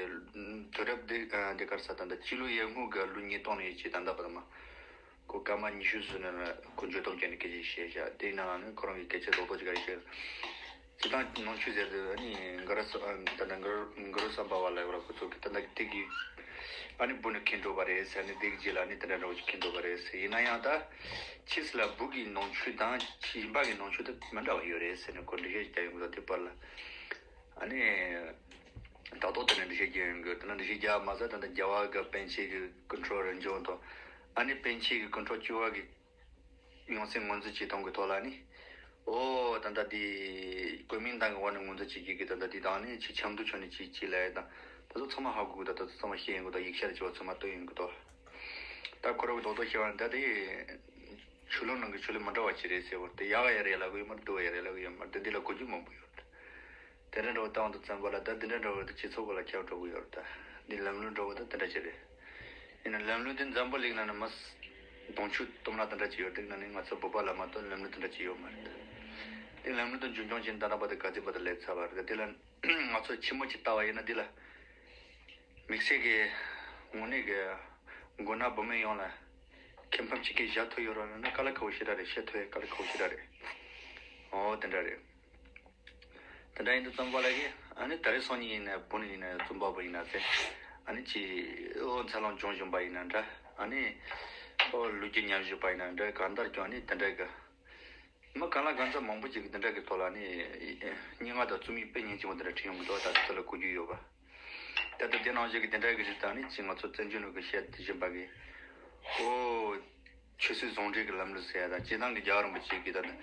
དུས་རབས་འདི་འདི་གར་ས་ད་ལྟ་སྤྱི་ལོ་ཡར་སྔོན་གྱི་ལོ་ཉིས་སྟོང་ནས་ཡོད་ཅིག་ད་ལྟ་བར་མ། ཁོ་སྐར་མ་ཉི་ཤུ་ཙམ་ནས་ཁོ་འཇོན་ཐང་ཅན་གྱི་སྐད་ཆ་བཤད་བཞག་དེའི་ནང་ལ་ནི་ཁོ་རང་གི་སྐད་ཆ་རྡོག་རྡོག་ཅིག་ག་རེ་བཤད། སྤྱིར་བཏང་ནང་ཆོས་ཟེར་དུས་ནི་ག་རེ་ཟེར་ད་ལྟ་ག་རེ་ག་རེ་བསམ་པ་བ་ལ་ཡོད་ལ་ཁོ་ཚོ་གི་ད་ལྟ་གི་དེ་གི་ཨ་ནི་བུ་ནི་ཁེངས་འགྲོ་བ་རེད་ཟེར་ནི་དེ་གི་རྗེས་ལ་ནི་དེ་འདྲ་འདྲ་བོ་ཅིག་ཁེངས་འགྲོ་བ་རེད་ཟེར་ཡིན་ན་ཡང་ད་ཕྱིས་སུ་ལ་བུ་གི་ནང་ཆོས་དང་ཕྱི་ཡིན་པ་གི་ནང་ཆོས་དེ་མི་འདྲ་བ་ཡོད་རེད་ཟེར་ནི་ཁོ་འགྲེལ་བཤད་ཅིག་བརྒྱབ་ཡོང་གི་འདུག་དེ་བར་ལ་ཨ་ནི། ད་དུང་དེ་ནས་འགྲེལ་བཤད་རྒྱག་ཡོང་གི་དེ་ནས་འགྲེལ་བཤད་རྒྱག་མ་ཟད་ད་ལྟ་རྒྱ་བ་གི་པཎ་ཆེན་གི་ཀུན་འཕྲོད་རིམ་བྱོན་དང་ཨ་ནི་པཎ་ཆེན་གི་ཀུན་འཕྲོད་བཅུ་པ་གི་ཡང་སེ་ངོས་འཛིན་བྱེད་སྟངས་གི་ཐོག་ལ་ནི་ཨོ་ད་ལྟ་དེ་གོ་མིན་ཏང་གི་དབང་ནས་ངོས་འཛིན་བྱེད་ཀྱི་གི་ད་ལྟ་དེ་དང་ནི་ཆེས་ཆབ་མདོ་ཆོས་ནི་ཅིག་ཅིག་ལ་ཡ་དང་ད་ ད་ཚོ་ཚང་མ་ཧ་གོ་གི་འདུག་ད་ཚོ་ཚང་མ་ཤེས་ཡོང་གི་འདུག་ཡིག་ཆ་ལ་བྱས་པ་ཚང་མ་སྟོན་ཡོང་གི་འདུག་ད་ཁོ་རང་གི་རྡོག་རྡོག་བཤད་པ་ནི་ད་དེ་ཆུ་ལུང་ནང་གི་ཆུ་ལུང་མི་འདྲ་བ་ཅིག་རེད་ཟེར་བ་དེ། ཡག་ག་ཡག་རེད་ལབ་གི་ཡོད་མ་རེད། སྡུག་ག་ཡག་རེད་ལབ་གི་ཡོད་མ་རེད། དེ་འདི་ལ་གོ་རྒྱུ་མང་པོ་ཡོད་རེད། དེ་འདྲ་འདྲ་བོ་བཏང་དུ་བཙན་པོ་ལ་ད་འདི་འདྲ་འདྲ་བོ་ད་སྤྱི་ཚོགས་སྐོར་ལ་ཁྱབ་འགྲོ་གི་ཡོད་རེད། ད་འདི་ལམ་ལུགས་འདྲ་བོ་ད་དེ་འདྲ་ཅིག་རེད། ཡིན་ན་ལམ་ལུགས་དེ་འཛམ་བུ་གླིང་ནང་ནས་མི་དུང་ཕྱུར་སྟོང་ལ་དེ་འདྲ་ཅིག་ཡོད་རེད། དེ་ནང་ནས་ང་ཚོ་བོད་པ་ལ་མ་གཏོགས་ལམ་ལུགས་དེ་འདྲ་ཅིག་ཡོད་མ་རེད། དེ་ལམ་ལུགས་དེ་རྒྱུན་སྐྱོང་བྱེད་ད་ལྟ་བར་དུ་ག་ཚོད་བར་དུ་སླེབས་ཚར་བ་རེད། དེ་ལ་ང་ཚོ་ཕྱི་མོ་ཅིག་ལྟ་བ་ཡིན་ན་འདི་ལ་དམིགས་བསལ་གྱི་དངོས་གནས་ཀྱི་མགོ་ནག་བུད་མེད་ཡོངས་ལ་ཁེ་ཕན་ཅིག་གི་བཞག་ཐུབ་ཡོད་རེད་ན་དཀའ་ལས་ཁག་པོ་ཞེ་དྲག་རེད། བཤད་ཐུབ་ཡ་དཀའ་ལས་ཁག་པོ་ཞེ་དྲག་རེད། ཨོ་དེ་འདྲ་རེད། དེ་འདྲ་ཡིན་དུས་ཙམ་པ་ལ་གི་ཨ་ནི་ད་རེས་སང་ཉིན་ཡིན་ན་བུ་ནི་ཡིན་ན་རྩོམ་པ་པོ་ཡིན་ན་ཚེ་ཨ་ནི་ཅི་ཨོ་འཚར་ལོངས་བྱུང་བཞིན་པ་ཡིན་ན་འདྲ། ཨ་ནི་ཨོ་ལོ་རྒྱུས་ཉམས་བཞིན་པ་ཡིན་ན་འདྲ། གང་ལྟར་ཀྱང་ཨ་ནི་དེ་འདྲ་གི་མི་གང་ལ་གང་འཚམ་མང་པོ་ཅིག་གི་དེ་འདྲ་གི་ཐོག་ལ་ནི་སྙན་ངག་དང་རྩོམ་ཡིག་དཔེ་སྙིང་རྗེ་མོ་དེ་འདྲ་བྲིས་ཡོང་གི་འདུག་ད་དེ་ཚོ་ལ་གོ་རྒྱུ་ཡོད་པ། ད་ལྟ་དེ་ནང་བཞིན་གི་དེ་འདྲ་གི་རིགས་དང་ནི་ཅིག་ང་ཚོ་བཙན་བྱོལ་ནང་གི་བཤད་བཞིན་པ་གི་ཨོ་ཆོས་སྲིད་ཟུང་འབྲེལ་གྱི་ལམ་ལུགས་ཟེར་ཡ་དང་སྤྱིར་བཏང་གི་རྒྱལ་བ་རིན་པོ་ཆེ་གི་ད་ནི་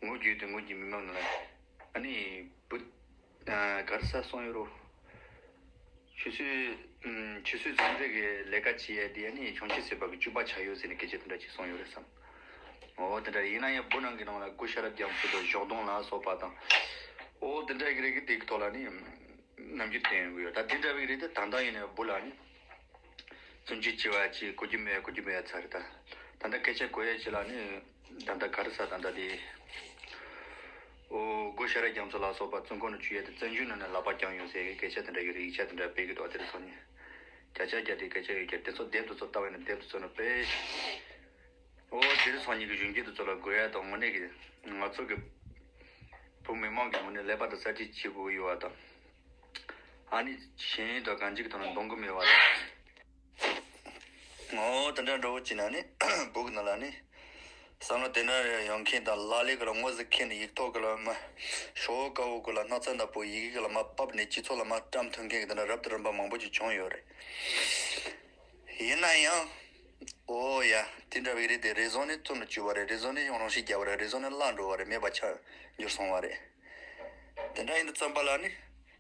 ངོ་བརྒྱུད་དེ་ངོ་བརྒྱུད་མི་མང་ལ་ཨ་ནི་བུ་གར་ས་སོང་ཡོད་རོ། ཆུ་ཚོད་ཨུམ། ཆུ་ཚོད་ཙམ་རེ་གི་ལས་ཀ་བྱེད་ཡས་དེ་ནི་བྱང་ཆུབ་སེམས་དཔའ་གི་སྤྱོད་པ་ཆགས་ཡོད་ཟེར་ནས་སྐད་ཆ་དེ་འདྲ་ཅིག་གསུངས་ཡོད་རེད་བསམ། འོ་དེ་འདྲ་ཡིན་ན་ཡང་བུ་ནང་གི་ནང་ལ་གུ་ཤ་རབ་རྒྱ་མཚོ་དང་ཞོགས་དུང་ལ་སོགས་པ་དང་། འོ་དེ་འདྲ་གི་རིགས་ཀྱི་དེ་གི་ཐོག་ལ་ནི་རྣམ་འགྱུར་བསྟན་ཡོང་གི་ཡོད། ད་དེ་འདྲ་བའི་རིགས་དེ་ད་ལྟ་ཡིན་ནའི་བུ་ལ་ནི་རྩོམ་ཅིག་བྱེད་པ་ཅིག་གོ་རྒྱུ་མེད་གོ་རྒྱུ་མེད་ཚར་རེད། ད་ད་ལྟ་སྐད་ཆ་གོ་ཡས་ཅིག་ལ་ནི། ད་ལྟ་ག་རེ་ཟ་ད་ལྟ་དེ། ཨོ་གུ་ཤ་རབ་རྒྱ་མཚོ་ལ་སོགས་པ་བཙུན་ཁོང་ནས་ཆུ་ཡས་དེ་བཙན་བྱོལ་ནང་ནས་ལག་པ་བརྐྱངས་ཡོང་ཟེར་གི་སྐད་ཆ་དེ་འདྲ་ཡོད་རེད། ཡིག་ཆ་དེ་འདྲ་སྤེལ་གི་འདུག་དེ་རིང་སང་ཉིན་བརྒྱ་ཆ་བརྒྱ་དེ་སྐད་ཆ་ཡོད་ཀྱང་དེ་ཚོ་དེབ་དུ་ཚོ་ལྟ་བས་ན་དེབ་དུ་ཚོ་ནས་སྤེལ། ཨོ་དེ་རིང་སང་ཉིན་གི་གཞོན་སྐྱེས་དེ་ཚོ་ལ་དགོས་ཡ་དང་དངོས་གནས་གི་ང་ཚོ་གི་བོད་མི་མང་གི་ངོས་ནས་ཀླད་པ་དང་གསར་བརྗེ་བྱེད་དགོས་ཀྱི་ཡོད་པ་དང་། ཨ་ནི་གཞན་དང་གང་ཅིག་གི་ཐོག་ནས་འདང་གི་མེད་པ་དང་། ངོ་། དེ་འདྲ་འདྲ་བོ་བྱས་ན་ནི་བོད་ཀྱི་ནང་ལ་ནི་བསམ་བློ་དེ་འདྲ་ཡོང་མཁན་དང་ལག་ལེན་གྱི་ལ་ངོ་ཟིག་མཁན་ནི་ཡིག་ཐོག་གི་ལ་མ་ཤོག་བུ་དཀར་པོ་གི་ལ་སྣག་ཚ་འདྲ་པོ་ཡི་གེ་གི་ལ་མ་ཕབ་ནས་སྤྱི་ཚོགས་ལ་མ་བཀྲམ་ཐུབ་མཁན་གྱི་དེ་འདྲ་རབ་དང་རིམ་པ་མང་པོ་ཅིག་བྱུང་ཡོད་རེད། ཡིན་ན་ཡང་། ཨོ་ཡ། དེ་འདྲ་བའི་རེད་དེ་རེ་ཟུང་ནི་རྩོམ་ལ་བཅུག་པ་རེད། རེ་ཟུང་ནི་ཡང་རང་ཤི་རྒྱབ་པ་རེད། རེ་ཟུང་ནི་བརླག་འགྲོ་བ་རེད། མེད་པ་ཆགས་འགྱུར་སོང་བ་རེད། དེ་འདྲ་ཡིན་དུས་ཙམ་པ་ལ་ནི།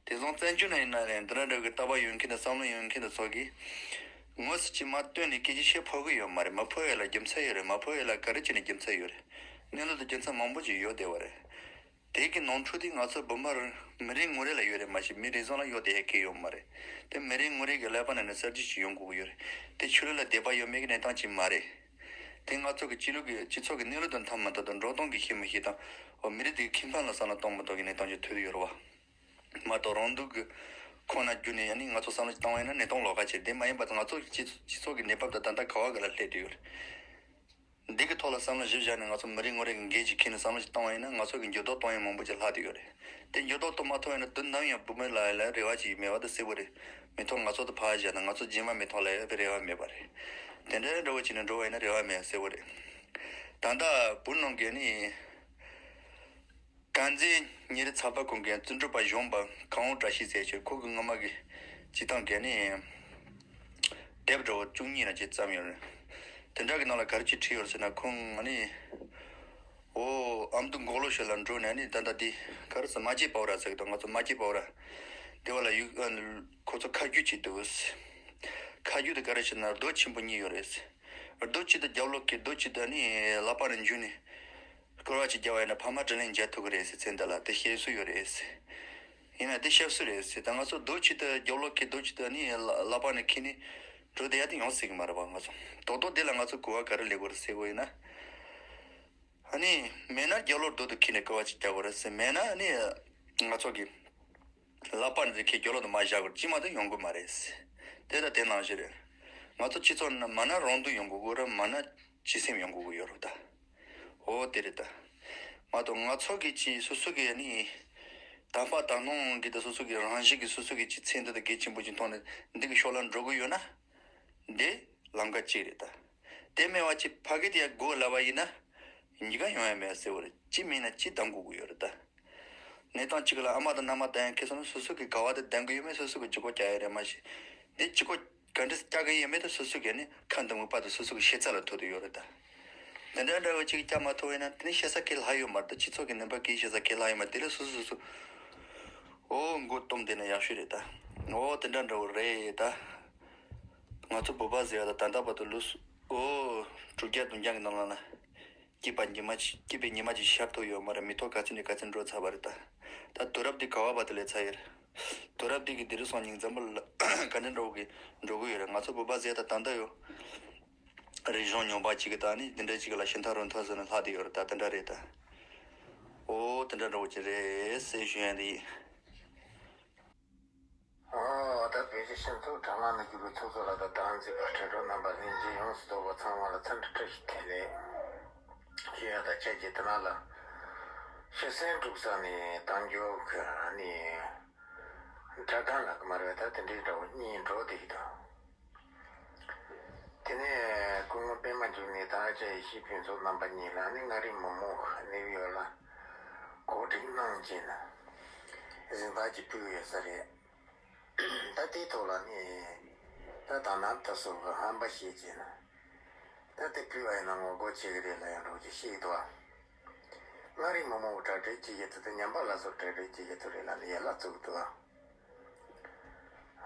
དེ་བཟང་བཙན་བྱོལ་ན་ཡིན་ན་རེད། འདི་འདྲ་འདྲ་གི་ལྟ་བ་ཡོད་མཁན་དང་བསམ་བློ་ཡོད་མཁན་དང་ཚོ་གིས། ངོ་སུ་ཅི་མ་བཏོན་ནས་སྐད་ཆ་བཤད་ཕོད་གི་ཡོད་མ་རེད། མ་ཕོད་ཡ་ལ་རྒྱུ་མཚན་ཡོད་རེད། མ་ཕོད་ཡ་ལ་ག་རེ་བྱས་ནས་རྒྱུ་མཚན་ཡོད་རེད། གནས་ལུགས་དང་རྒྱུ་མཚན་མང་པོ་ཅིག་ཡོད་བསྡད་པ་རེད། དེ་གི་ནོར་འཁྲུལ་དེ་ང་ཚོ་བོད་པ་མི་རེ་ངོ་རེ་ལ་ཡོད་རེད་མ་གཞི་མི་རེ་ཟུང་ལ་ཡོད་བསྡད་ཡ་གི་ཡོད་མ་རེད། དེ་མི་རེ་ངོ་རེ་གི་ཀླད་པ་ནང་ནས་གསར་བརྗེ་ཅིག་ཡོང་དགོས་ཀྱི་ཡོད་རེད། དེ་ཆོས་ལུགས་ལ་དད་པ་ཡོད་མེད་ཀྱི་གནས་སྟངས་ཅིག་མ་རེད། དེ་ང་ཚོ་གི་སྤྱི་ལུགས་ཀྱི་སྤྱི་ཚོགས་ཀྱི་གནས་ལུགས་དང་མཐུན་མི་མཐུན་དང་འགྲོ་སྟངས་ཀྱི་ཤེས་མི་ཤེས་དང་། འོ་མི་རིགས་དེ་གི་ཁེ་ཕན་ལ་བསམ་བློ་གཏོང་མི་གཏོང་གི་གནས་སྟངས་ཅིག་ཐོན་གྱི་ཡོད་རེད་བ། མ་གཏོགས་རང་སྡུག་གི་ཁོག་ན་རྒྱུ་ནས་ཨ་ནི་ང་ཚོ་བསམ་བློ་ཞིག་བཏང་བ་ཡིན་ན་གནས་སྟངས་ལོགས་ཀ་ཅིག་དེ་མ་ཡིན་པ་ང་ཚོ་སྤྱི་སྤྱི་ཚོགས་ཀྱི་གནས་བབ་དང་ད་ལྟ་ག་བ་ག་ལ་སླེབས་བསྡད་ཡོད་རེད། འདི་གི་ཐོག་ལ་བསམ་བློ་ཞིབ་བཞག་ནས་ང་ཚོ་མི་རེ་ངོ་རེ་གི་འགན་ཅིག་འཁྱེར་ནས་བསམ་བློ་ཞིག་བཏང་བ་ཡིན་ན་ང་ཚོ་གི་འགྱུར་ལྡོག་གཏོང་ཡ་མང་པོ་ཅིག་ལྷག་བསྡད་ཡོད་རེད། དེ་འགྱུར་ལྡོག་གཏོང་མ་ཐུབ་པ་ཡིན་ན་དུས་ནམ་ཡང་བུད་མེད་ལ་ལ་རེ་བ་ཅིག་མེད་པ་དེ་གསལ་པོ་རེད། མི་ཐོག་ང་ཚོ་དེ་ཕར་བཞག་ན་ང་ཚོ་རྗེས་མ་མི་ཐོག་ལ་ཡང་རེ་བ་མེད་པ་རེད། དེ་འདྲའི་འདྲ་བོ་བྱས་ནས་འགྲོ་བ་ཡིན་ན་རེ་བ་མེད་གསལ་པོ་རེད། ད་ལྟ་བོད་ནང་གི་ནི། དཀར་མཛེས་ཉིན་རེའི་ཚགས་པར་ཁང་གི་བརྩོན་འགྲུས་པ་གཞོན་པ་གང་བོ་བཀྲ་ཤིས་ཟེར་ཞིག་ཁོ་གི་སྔོན་མ་གི་སྤྱི་བཏང་གི་ནི་དེབ་འདྲ་བོ་བཅུ་གཉིས་ན་ཅིག་བརྩམས་ཡོད་རེད། དེ་འདྲ་གི་ནང་ལ་ག་རེ་ཅིག་བྲིས་ཡོད་ཟེར་ན་ཁོང་ང་ནི་ཨོ་ཨ་མདོ་མགོ་ལོག་ཤོད་ལ་འགྲོ་ནས་ནི་ད་ལྟ་དེ་ག་རེ་ཟེར་མ་སྐྱེས་པ་ར་ཟེར་གི་འདུག་ང་ཚོ་མ་སྐྱེས་པ་ར་དེ་བ་ལ་ཡུག་ཁོ་ཚོ་ཁ་རྒྱུན་ཅིག་འདུག་ཁ་རྒྱུན་དེ་ག་རེ་ཟེར་ན་རྡོ་ཆེན་པོ་གཉིས་ཡོད་རེད། རྡོ་གཅིག་དེ་རྒྱབ་ལོགས་ཀྱི་རྡོ་གཅིག་དེ་ནི་ལག་པ་ནས་འཇུས་ནས། སྐོར་བ་ཅིག་རྒྱབ་པ་ཡིན་ན་ཕ་མ་དྲིན་ལན་འཇལ་ཐུབ་ཀྱི་རེད་ཟེར། ཚེ་འདི་ལ་དེ་བཤད་སྲོལ་ཡོད་རེད་ཟེར། ཡིན་ན་དེ་བཤད་སྲོལ་རེད་ཟེར། ད་ང་ཚོ་རྡོ་གཅིག་དེ་རྒྱབ་ལོགས་ཀྱི་རྡོ་གཅིག་དེ་ནི་ལ་ལག་པ་ནས་ཁྱེར་ནས་འགྲོ་བསྡད་ཡ་དེ་ཡོང་སྲིད་ཀྱི་མ་རེད་པ། ང་ཚོ་རྡོག་རྡོག་དེ་ལ་ང་ཚོ་གོ་བ་ག་རེ་ལེན་དགོས་རེད་ཟེར་དགོས་ཡིན་ན། ཨ་ནི་མེད་ན་རྒྱབ་ལོགས་རྡོ་དེ་ཁྱེར་ནས་སྐོར་བ་ཅིག་རྒྱག་དགོས་རེད་ཟེར། མེད་ན་ཨ་ནི་ང་ཚོ་གི་ལག་པ་ནས་ཁྱེར་རྒྱབ་ལོགས་དེ་མར་བཞག་དགོས་རེད། ཅི་མ་གཏོགས་ཡོང་གི་མ་རེད་ཟེར། དེ་དང་དེ་ནང་བཞིན་རེད། ང་ཚོ་སྤྱི་ཚོགས་ནང་མ་ན་རང་སྡུག་ཡོང་དགོས་ཀྱི་རེད། མ་ན་སྤྱི་སེམས་ཡོང་དགོས་ཀྱི་ཡོད་རེད་ད། འོ་དེ་རེད་ད། མ་གཏོགས་ང་ཚོ་གི་ཅིག་སོ་སོ་གི་ནི། དང་པ་དང་ནང་གི་ད་སོ་སོ་གི་རང་བཞིན་གི་སོ་སོ་གི་ཅིག་ཚེ་འདི་ད་གལ་ཆེན་པོ་ཅིག་མཐོང་ནས་འདི་གི་ཕྱོགས་ལ་འགྲོ་གི་ཡོད་ན། འདི་ལམ་ཁ་གཅིག་རེད་ད། དེ་མེད་པ་ཅིག་ཕ་གི་དེ་ཡ་དགོས་ལབ་པ་ཡིན་ན། གཉིས་ཀ་ཡོང་ཡ་མེད་ཟེར་བ་རེད། གཅིག་མིན་ན་གཅིག་འདང་དགོས་ཀྱི་ཡོད་རེད་ད། གནས་སྟངས་གཅིག་ལ་ཨ་མ་དང་མནའ་མ་བསྡད་ཡ་ཁེལ་སོང་ན་སོ་སོ་གི་དགའ་བ་དེ་ལྡན་གི་ཡོད་མེད་སོ་སོ་གི་ལྗིད་ཁོག་རྒྱག་ཡ་རེད། མ་གཞི་འདི་ལྗིད་ཁོག་ག་འདྲས་རྒྱག་གི་ཡོད་མེད་དེ་སོ་སོ་གི་ནི་ཁ་འདོན་གི་བར་དུ་སོ་སོ་གི་ཤེས་ཚད་ལ་ཐུག་དུ་ཡོད་རེད་ད། དེ་འདྲ་འདྲ་བོ་གཅིག་རྒྱག་མ་ཐུབ་པ་ཡིན་ན་དེ་ནི་ཤེས་ས་གི་ལྷག་ཡོད་མ་རེད་ད། སྤྱི་ཚོགས་ཀྱི་ནུས་པ་གིས་ཤེས་ས་གི་ལྷག་ཡོད་མ་རེད། དེ་ལས་སོ་སོ་སོ་སོ་ཨོ་མགོ་སྟོམ་བསྡད་ན་ཡག་ཤོས་རེད་ད། ཨོ་དེ་འདྲ་འདྲ་བོ་རེད་ད། ང་ཚོ་བོད་པ་ཟེར་བ་ད་ད་ལྟ་བར་དུ་ལུས་ཨོ་དྲུག་བརྒྱ་བདུན་བརྒྱ་གི་ནང་ལ་ན། སྐྱིད་པ་ཉི་མ་གཅིག་སྐྱིད་པའི་ཉི་མ་གཅིག་ཤར་ཐུབ་ཡོད་མ་རེད། མི་ཐོག་ག་ཚོད་ནས་ག་ཚོད་འགྲོ་ཚར་བ་རེད་ད། ད་དུས་རབས་འདི་ག་བ་བར་དུ་ལས་ཚར་ཡོད་རེད། དུས་རབས་འདི་གི་འདི་རུ་སོང་ཉིན་འཛམ་བུ་ག་འདྲ་འགྲོ་གི་འགྲོ་གི་ཡོད་རེད། ང་ཚོ་བོད་པ་ཟེར་ད་ད་ལྟ་ཡོད། རིག་གཞུང་ཉམས་པ་གཅིག་གི་ད་ནི་འདི་འདྲ་གཅིག་ལ་ཤིན་ཐང་རུ་མཐོ་ཟེར་ནས་ལྷག་བསྡད་ཡོད་རེད་ད། དེ་འདྲ་རེད་ད། ཨོ་དེ་འདྲ་འདྲ་བོ་ཅིག་རེད་ཟེར་ཞུ་ཡ་འདི་ཡིན། ཨོ་ད་བོད་ཀྱི་སྤྱི་ཚོགས་དྲ་ལམ་ནང་གི་བོད་ཚོགས་གཙོ་ལགས་དང་སྟངས་འཛིན་པ་དྲ་གྲོགས་རྣམ་པ་ལྷན་རྒྱས་ཡོངས་སུ་རྫོགས་པ་ཚང་མ་ལ་འཚམས་འདྲི་བཀྲ་ཤིས་བདེ་ལེགས་ཞུ་ཡ་དང་ཁྱེད་ཀྱིས་དེ་ནང་ལ་ཤི་གསོན་འཁྲུག་ས་ནས་དང་འཇོག་གི་ཨ་ནི་དྲ་གང་ལགས་མ་རེད་ད་དེ་འདྲའི་འདྲ་བོ་གཉིས་འགྲོ་བསྡད་ཀྱི་འདུག་དེ་ནས་སྐུ་ངོ་པད་མ་འབྱུང་གནས་དང་ཨ་ཅག་ཡེ་ཤེས་ཕུན་ཚོགས་རྣམ་པ་གཉིས་ལ་ནི་མངའ་རིས་མི་མང་ནེའུ་ཡོག་ལ་གོ་སྒྲིག་གནང་བྱས་ནས་གཟེངས་རྟགས་ཅིག་ཕུལ་ཡོད་ས་རེད། ད་དེའི་ཐོག་ལ་ནི་ད་ད་ནང་ད་སོགས་ཀྱི་ཧམ་པ་བཤད་བྱས་ནས་ད་དེ་ཕུལ་བ་ཡིན་ན་ངོ་རྒོལ་བྱེད་ཀྱི་རེད་ལབ་ཡང་འགྲོ་རྒྱུ་ཤེས་ཀྱི་འདུག་མངའ་རིས་མི་མང་གྲ་སྒྲིག་བྱེད་ཀྱི་ཐུབ་དང་ཉམས་པ་སླར་གསོ་གྲ་སྒྲིག་བྱེད་ཀྱི་ཐུབ་རེད་ལབ་ནས་ཡན་ལག་བཙུགས་འདུག་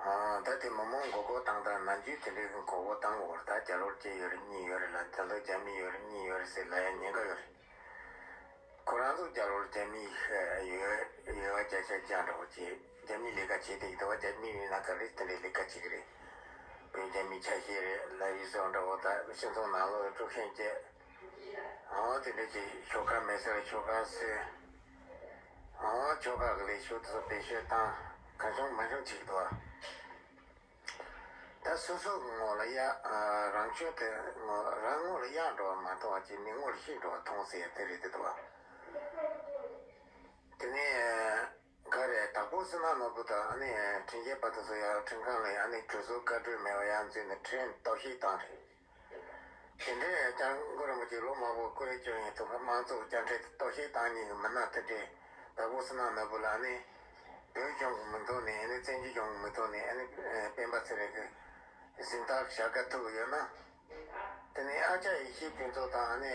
ཨ། ད་དེ་མི་མང་མགོ་སྐོར་བཏང་དང་ནམ་རྒྱུན་དེ་འདྲའི་གི་མགོ་སྐོར་བཏང་དགོས་རེད། ད་རྒྱ་ལོར་སྐྱེས་ཡོད་རེད་གཉིས་ཡོད་རེད་ལ་རྒྱ་ལོར་རྒྱ་མི་ཡོད་རེད་གཉིས་ཡོད་རེད་ཟེར་ལབ་ཡ་ཉེན་ཁ་ཡོད་རེད། ཁོ་རང་ཚོ་རྒྱ་ལོར་རྒྱ་མི་ཡོད་ཡོད་བ་བརྒྱ་ཆ་བརྒྱ་འདྲ་བོ་བྱེད་རྒྱ་མི་ལས་ཀ་བྱེད་དེ་ཡི་དོ་བ་རྒྱ་མི་ཡིན་ན་ག་རེ་དེ་འདྲའི་ལས་ཀ་བྱེད་ཀྱི་རེད། བོད་རྒྱ་མི་ཆ་ཤས་རེད་ལབ་ཡོད་སོགས་འདྲ་བོ་ད་སྤྱི་ཚོགས་ནང་ལོགས་དཀྲུག་ཤིང་བྱེད། ཨོ་དེ་འདྲ་ཅིག་ཤོག་ཁ་མེད་སར་ཤོག་ཁ་བཟོས། ཨོ་ཆོལ་ཁ་གི་ལས་ཤོག་དེ་ཚོ་བེད་སྤྱོད་བཏང་གང་བྱུང་མང་བྱུང་བྱེད་ཀྱི་འདུག་ད་སོ་སོ་གི་ངོ་ལ་ཡ་རང་ཆོས་དེ་ངོ་རང་ངོ་ལ་གཡག་འགྲོ་བ་མ་མཐོང་བ་ཅིག་མི་ངོ་ལ་ཤིག་འགྲོ་བ་མཐོང་ཟེར་ཡ་དེ་རེད་དེ་འདུག་དེ་ནས་ག་རེ་དྭགས་པོ་བསོད་ནམས་ནོར་བུ་དང་ཨ་ནི་དྲིན་ཅན་པ་དེ་ཚོ་ཡ་ཁྲིམས་ཁང་ལ་ཡ་ཨ་ནི་གྲོས་ཚོགས་བཀའ་འཁྲོལ་མེད་པ་ཡ་འཛུལ་ནས་ཁྲིམས་གཏོར་བཤིག་བཏང་རེད། དེ་འདྲའི་སྐྱབས་མགོན་རིན་པོ་ཆེ་ལོ་མང་པོ་སྐུ་ལས་བསྐྱོན་ཡིན་ཐུག་པ་དམངས་གཙོ་བཅའ་ཁྲིམས་དེ་གཏོར་བཤིག་བཏང་མཁན་གྱི་མི་སྣ་དེ་འདྲས་དྭགས་པོ་བསོད་ནམས་ནོར་བུ་ལ་ནི་བོད་གཞུང་གི་མིང་ཐོག་ནས་ཨ་ནི་བཙན་བྱོལ་གཞུང་གི་མིང་ཐོག་ནས་ཨ་ནི་སྤེན་པ་ཚེ་རིང་གི་གཟེངས་རྟགས་བཞག་ག་ཐུབ་ཡོད་ན། དེ་ནས་ཨ་ཅག་ཡེ་ཤེས་ཕུན་ཚོགས་དང་ཨ་ནི་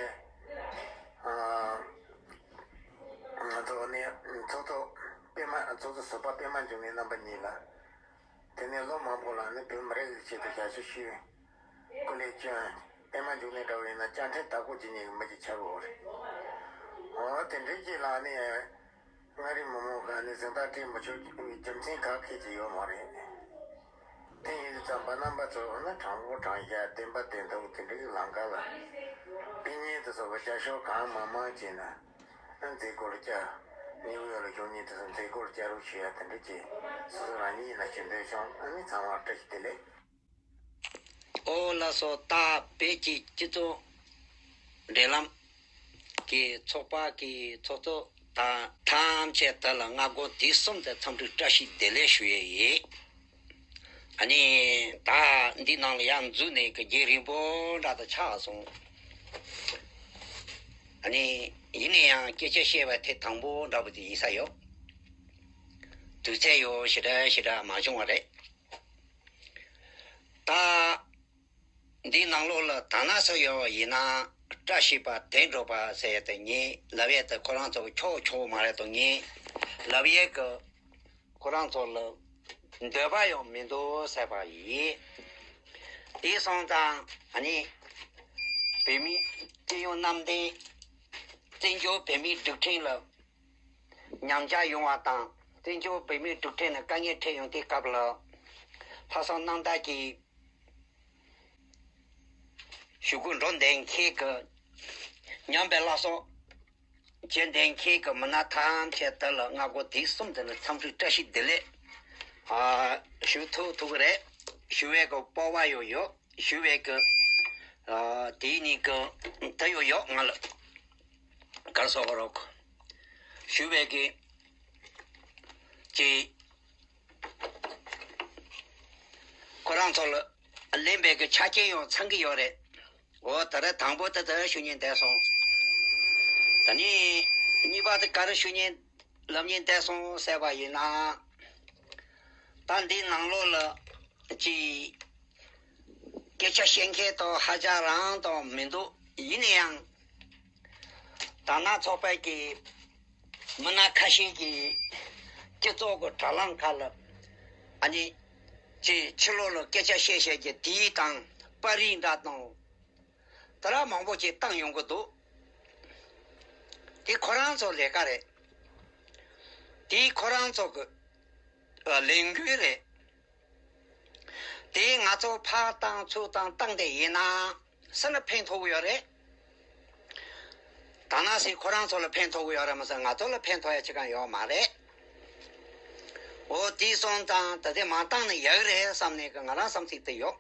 ང་ཚོ་ནི་ཚོགས་གཙོ་པད་མ་ཚོགས་གཙོ་ཟུར་པ་པད་མ་འབྱུང་གནས་རྣམ་པ་གཉིས་ལ། དེ་ནས་ལོ་མང་པོ་ལ་ནི་བོད་མི་རིགས་ཀྱི་ཆེད་དུ་ཞབས་ཞུ་ཞུས། སྐུ་ལས་བསྐྱོན། པད་མ་འབྱུང་གནས་འདྲ་བོ་ཡིན་ན་བཅའ་ཁྲིམས་དྭགས་པོ་བརྒྱུད་ནས་མི་གཅིག་ཆགས་ཡོད་རེད། འོ་དེ་འདྲའི་རྗེས་ལ་ནི་མངའ་རིས་མི་མང་གིས་ནི་གཟེངས་རྟགས་སྤྲད་མི་ཆོག་རྒྱུ་མཚན་ག་གེ་ཅིག་ཡོད་མ་རེད། དེ་ཡིན་དུས་ཙམ་པ་རྣམ་པ་ཚོ་ནི་དྲང་པོ་དྲང་བཞག་བདེན་པ་བདེན་ཐུབ་དེ་འདྲའི་ལམ་ཁ་ལ་དཔེ་རྙིང་དུ་སོགས་པ་བསྐྱར་ཞིབ་གང་མང་མང་བྱས་ན། མཛད་སྒོར་བཅར། ནེའུ་ཡོག་ལ་བཞུགས་མཁན་དེ་ཚོ་མཛད་སྒོར་བཅར་རོགས་ཞུ་ཡ་དེ་འདྲ་བྱས། སོ་སོ་རང་ཉིད་ཡིན་ན་ཞུ་འདོད་བྱུང་། ཨ་ནི་ཚང་མར་བཀྲ་ཤིས་བདེ་ལེགས། ཨོ་ལགས་སོ། ད་བོད་ཀྱི་སྤྱི་ཚོགས་འབྲེལ་ལམ་གྱི་ཚོགས་པ་གི་ཚོགས་གཙོ་དང་ཐམས་ཅད་དེ་ལ་སྔ་དགོང་དུས་གསུམ་དུ་འཚམས་འདྲི་བཀྲ་ཤིས་བདེ་ལེགས་ཞུ་ཡས་ཡིན། ཨ་ནི་ད་འདི་ནང་ལ་ཡར་འཛུལ་ནས་གི་རྒྱུན་རིང་པོ་འདྲ་དུ་ཆགས་སོང་། ཨ་ནི་ཡིན་ན་ཡང་སྐད་ཆ་བཤད་པ་དེ་དང་པོ་འདྲ་པོ་དེ་ཡིན་ས་ཡོད། དུས་ཚོད་ཡོད་ཞེ་དྲག་ཞེ་དྲག་མ་བྱུང་བ་རེད། ད་འདི་ནང་ལོགས་ལ་དར་ནག་ཚོ་ཡོད་པ་ཡིན་ན་བཀྲ་ཤིས་པ་དོན་གྲུབ་པ་ཟེར་ཡ་དེ་ངས་ལབ་ཡ་དེ་ཁོ་རང་ཚོ་ཆོག་ཆོག་མ་རེད་དོ། ངས་ལབ་ཡས་གི་ཁོ་རང་ཚོ་ལ་འདོད་པ་ཡང་མི་འདུག་ཟེར་བ་ཡིན། དེ་སོང་ཙང་ཨ་ནི་བོད་མི་སྤྱི་ཡོངས་གནམ་བསྟན་བཙན་བྱོལ་བོད་མིའི་སྒྲིག་ཁྲིམས་ལ་ཉམས་ཆག་ཡོང་བ་དང་། བཙན་བྱོལ་བོད་མིའི་སྒྲིག་ཁྲིམས་ལ་དཀའ་ངལ་འཕྲད་ཡོང་དུས་སྐབས་ལ་ལྷག་བསམ་རྣམ་དག་གིས་ཞུ་སྐུལ་འགྲོ་བསྡད་མཁན་གྱི་ཉམས་པའི་བླ་སྲོག་བྱེད་བསྡད་མཁན་གྱི་མི་སྣ་ཐམས་ཅད་དེ་ལ་སྔ་དགོང་དུས་གསུམ་དེ་ལ་འཚམས་འདྲི་བཀྲ་ཤིས་བདེ་ལེགས་ཨ་ཞུ་ཐུབ་ཐུབ་ཀྱི་རེད། ཞུ་བའི་གི་སྤོབས་པ་ཡང་ཡོད། ཞུ་བའི་གི་ཨ་དེའི་ནི་གི་དེ་ཡང་ཡོད་ང་ལ། ག་རེ་ཟེར་དགོས་རེད། ཞུ་བའི་གི་ཅིག་ཁོ་རང་ཚོ་ལ་ལེན་པའི་གི་ཆ་རྐྱེན་ཡང་ཚང་གི་ཡོད་རེད། འོ་ད་རེས་དང་པོ་དེ་དེ་ཞུ་སྙིང་འདོད་སོང་། ད་ནི་གཉིས་པ་དེ་ག་རེ་ཞུ་སྙིང་ལབ་སྙིང་འདོད་སོང་ཟེར་བ་ཡིན་ན། ད་འདི་ནང་ལོགས་ལ་ཅིག་སྐད་ཆ་བཤད་མཁན་དང་ཧ་ཅང་རང་དང་མི་འདུག་ཡིན་ན་ཡང་། དར་ནག་ཚོགས་པའི་གི་མི་སྣ་ཁ་ཤས་ཀྱིས་སྤྱི་ཚོགས་ཀྱི་དྲ་ལམ་ཁག་ལ་ ཨ་ནི་ཅིག་ཕྱི་ལོགས་ལ་སྐད་ཆ་བཤད་བཤད་ཀྱི་དེའི་དང་པར་རིས་འདྲ་དང་། དེ་ར་མང་པོ་ཅིག་བཏང་ཡོང་གི་འདུག་དེ་ཁོ་རང་ཚོ་ལས་ཀ་རེད། དེ་ཁོ་རང་ཚོ་གི་ཨ་ལས་འགུལ་རེད། དེ་ང་ཚོ་ཕར་བཏང་ཚུར་བཏང་བཏང་བསྡད་ཡིན་ན་སུ་ལ་ཕན་ཐོགས་ཀྱི་ཡོད་རེད། ད་ན་སི་ཁོ་རང་ཚོ་ལ་ཕན་ཐོགས་ཀྱི་ཡོད་རེད་མ་ཟད་ང་ཚོ་ལ་ཕན་ཐོགས་ཡ་ཅི་གང་ཡོད་མ་རེད། འོ་དེ་སོང་ཙང་ད་དེ་མ་བཏང་ན་ཡག་རེད་བསམ་ནས་ཀྱི་ང་རང་བསམ་ཚིག་དེ་ཡོད།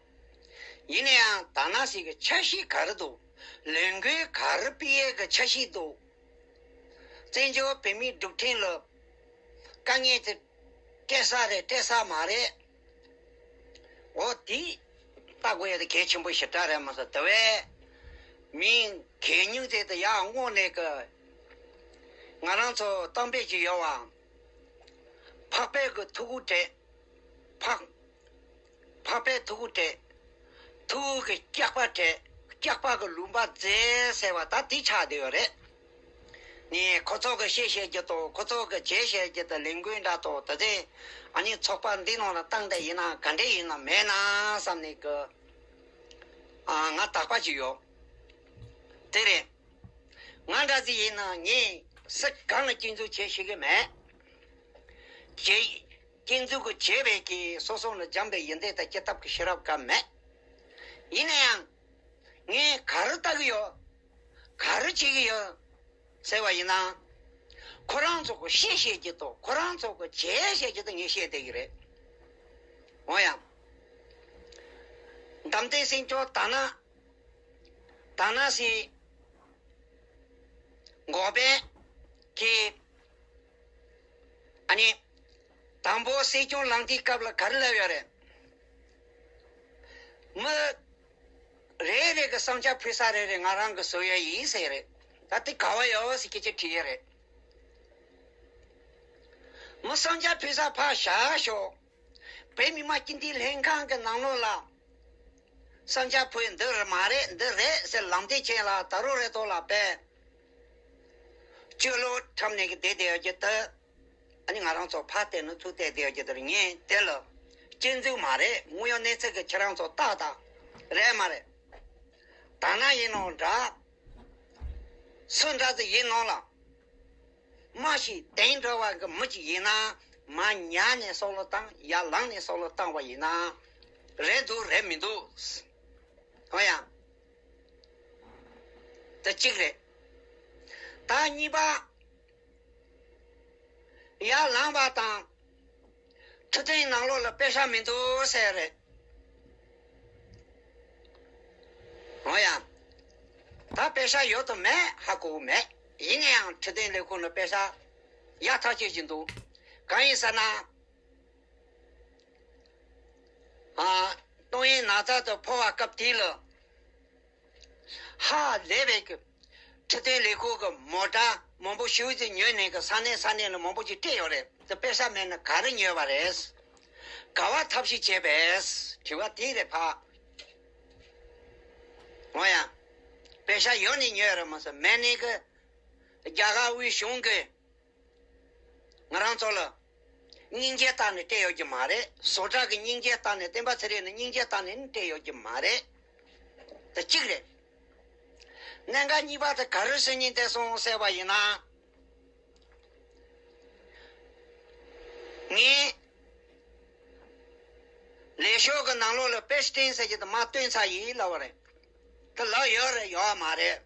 ཡིན་ན་ཡང་ད་ན་སི་གི་འཆར་གཞི་ག་རེ་འདུག་ལས་འགུལ་ག་རེ་སྤེལ་ཡས་ཀྱི་འཆར་གཞི་འདུག་བཙན་བྱོལ་བོད་མིའི་སྒྲུབ་འཕྲིན་ལ་དཀའ་ངལ་དེ་སྤྲད་ས་རེད་སྤྲད་ས་མ་རེད། འོ་དེ་ལྟ་དགོས་ཡ་དེ་གལ་ཆེན་པོ་ཞེ་དྲག་རེད་མ་ཟད་དེ་བས་མི་གལ་ཉུང་དེ་དེ་ཡར་སྔོན་ནས་ཀྱི་ང་རང་ཚོ་གཏམ་དཔེ་ཅིག་ཡོད་བ། ཕག་པའི་གི་ཐུག་གུ་བྲེག་ཕག་ཕག་པའི་ཐུག་གུ་བྲེག་ཐུག་གུ་གི་སྐྱག་པ་བྲེག་སྐྱག་པ་གི་ལུང་པ་འཛེག་ཟེར་བ་ད་དེ་ཆགས་བསྡད་ཡོད་རེད། ནས་ཁོ་ཚོ་གི་བཤད་བཤད་རྒྱུ་དང་ཁོ་ཚོ་གི་བྱེད་བཤད་རྒྱུ་དང་ལས་འགུལ་འདྲ་དང་ད་ལྟའི་ཨ་ནི་ཚོགས་པ་འདི་ནང་ལ་བཏང་བསྡད་ཡིན་ན་ག་འདྲ་ཡིན་ན་མེད་ན་བསམ་ནས་གི་ཨ་ང་དག་པ་ཅིག་ཡོད། དེ་རེད། ང་འདྲ་ཟིག་ཡིན་ན་ངས་སུ་གང་ལ་སྐྱོན་འཛུགས་བྱེད་ཤེས་ཀྱི་མེད། བྱེད་སྐྱོན་འཛུགས་གི་བྱེད་པའི་གི་སོ་སོ་ལ་འཇམ་པའི་ཡོན་ཏན་དང་སྐྱེ་ཐབས་ཀྱི་ཤེས་རབ་ག་མེད། ཡིན་ན་ཡང་། ངས་ག་རེ་ལྟ་གི་ཡོད། ག་རེ་བྱེད་ཀྱི་ཡོད། ཟེར་བ་ཡིན་ན། ཁོ་རང་ཚོ་གི་བཤད་བཤད་ཀྱི་ཐོག་ཁོ་རང་ཚོ་གི་བྱས་བཤད་ཀྱི་ཐོག་ངས་བཤད་བསྡད་ཀྱི་རེད། འོ་ཡ། འདམ་སྟེང་སེང་ཅོག་ད་ན། ད་ན་སི། འགོག་པའི། གི། ཨ་ནི། དང་པོ་སྲིད་སྐྱོང་ལངས་དུས་སྐབས་ལ་ག་རེ་ལབ་ཡོད་རེད། མི། རེ་རེ་གི་བསམ་འཆར་ཕུལ་ས་རེ་རེ་ང་རང་གི་བཟོ་ཡ་ཡིན་ཟེར་རེད། ད་དེ་ག་བ་ཡོད་ཟེར་སྐད་ཆ་དྲིས་ཡ་རེད། མི་བསམ་འཆར་ཕུལ་ས་ཕར་བཞག་ཤོག་བོད་མི་མང་སྤྱི་འཐུས་ལྷན་ཁང་གི་ནང་ལོགས་ལ། བསམ་འཆར་ཕུལ་འདི་རེད་མ་རེད་འདི་རེད་ཟེར་ལམ་སྟོན་བྱས་ལ་ད་རུང་རེ་ཐོག་ལ་པས། སྤྱོད་ལོ་འཁྲབ་ནས་ཀྱི་བསྡད་བསྡད་ཡོད་ཀྱི་འདུག་ཨ་ནི་ང་རང་ཚོ་ཕར་བལྟས་ན་ཚུར་བལྟས་བསྡད་ཡོད་ཀྱི་འདུག་ངས་དེ་ལ་སྐྱོན་འཛུགས་མ་རེད། དངོས་ཡོད་གནས་ཚུལ་གྱི་ཁྱེད་རང་ཚོ་ཏག་ཏག་རེད་མ་རེད། ད་ན་ཡིན་ནོ་འདྲ། སུ་འདྲ་ཟིག་ཡིན་ནོ་ལ། མ་ཤི་དེང་འགྲོ་བ་གི་མི་ཅིག་ཡིན་ན་མ་ཉལ་ནས་བསམ་བློ་བཏང་ཡར་ལངས་ནས་བསམ་བློ་བཏང་བ་ཡིན་ན་རེད་འདུག་རེད་མི་འདུག་ཧོ་ཡ། དེ་གཅིག་རེད། ད་གཉིས་པ། ཡར་ལངས་པ་དང་། འཕྲོད་བསྟེན་ནང་ལོགས་ལ་པེ་ཤ་མི་འདུག་ཟེར་རེད། འོ་ཡ། ད་པེ་ཤ་ཡོད་དམ་མེད་ཧ་གོ་གི་མེད། ཡིན་ན་ཡང་འཕྲོད་བསྟེན་ལས་ཁུངས་ལ་པེ་ཤ་ཡག་ཐག་ཆོད་ཀྱི་འདུག་གང་ཡིན་ཟེར་ན། ཨ། ཏོག་དབྱིབས་ན་ཚ་དེ་ཕོག་པའི་སྐབས་དེ་ལ། ཧ་ལས་པའི་གི། འཕྲོད་བསྟེན་ལས་ཁུངས་ཀྱི་མོ་ཊ་མང་པོ་ཞེ་ཅིག་ཉོས་ནས་གི་ས་གནས་ས་གནས་ལ་མང་པོ་ཅིག་སྤྲད་ཡོད་རེད། དེ་པེ་ཤ་མེད་ན་ག་རེ་ཉོས་པ་རེད། ག་བ་ཐབས་ཤེས་བྱས་པས། དྲི་བ་དེ་རེད་ཕ། འོ་ཡ། པེ་ཤ་ཡོད་ནས་ཉོས་རེད་མ་ཟད་མེད་ནས་གི། རྒྱ་གར་དབུས་གཞུང་གི། ང་རང་ཚོ་ལ་སྙིང་རྗེ་བཏང་ནས་སྤྲད་ཡོད་ཀྱི་མ་རེད། བཟོ་གྲྭ་གི་སྙིང་རྗེ་བཏང་ནས་བསྟན་པ་ཚེ་རིང་ནས་སྙིང་རྗེ་བཏང་ནས་སྤྲད་ཡོད་ཀྱི་མ་རེད། དེ་གཅིག་རེད། གནད་འགག་གཉིས་པ་དེ་ག་རེ་ཟེར་སྙིང་འདོད་སོང་ཟེར་བ་ཡིན་ན། ངས་ལས་ཤོག་གི་ནང་ལོགས་ལ་པེ་སི་ཊན་ཟེར་གྱི་དེ་མ་བཏོན་ཚར་ཡིན་ལབ་པ་རེད། དེ་ལབ་ཡོད་རེད་ཡོད་མ་རེད།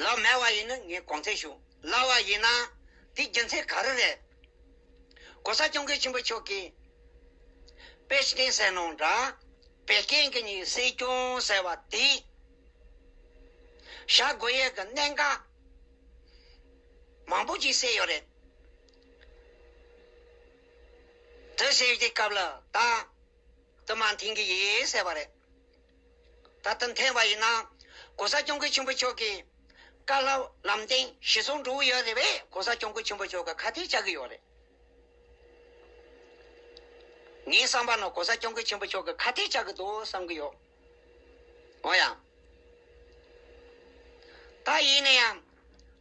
ལབ་མེད་པ་ཡིན་ན་ངས་དགོངས་ཚུལ་ཞུ། ལབ་པ་ཡིན་ན་དེ་རྒྱུ་མཚན་ག་རེ་རེད། ༸གོང་ས་༸སྐྱབས་མགོན་ཆེན་པོ་མཆོག་གིས་པེ་སི་ཊན་ཟེར་ནོ་འདྲ། བད་ཀན་གྱི་ནི་སྲིད་སྐྱོང་ཟེར་བ་དེ་བཞག་དགོས་ཡས་ཀྱི་གནད་འགག་མང་པོ་ཅིག་གསལ་ཡོད་རེད། དེ་ཟེར་དུས་སྐབས་ལ་ད། དུ་མ་འཐེན་གྱི་ཡིན་ཟེར་བ་རེད། ད་ལྟ་འཐེན་པ་ཡིན་ན། ༸གོང་ས་༸སྐྱབས་མགོན་ཆེན་པོ་མཆོག་གིས་བཀའ་སློབ་ལམ་སྟོན་གཞིར་བཟུང་འགྲོ་གི་ཡོད་རེད་པས། ༸གོང་ས་༸སྐྱབས་མགོན་ཆེན་པོ་མཆོག་གི་ཁ་གཏད་བཅག་གི་ཡོད་རེད། ངའི་བསམ་པ་ན་༸གོང་ས་༸སྐྱབས་མགོན་ཆེན་པོ་མཆོག་གི་ཁ་གཏད་བཅག་གི་འདུག་བསམ་གི་ཡོད། འོ་ཡ། ད་ཡིན་ན་ཡང་།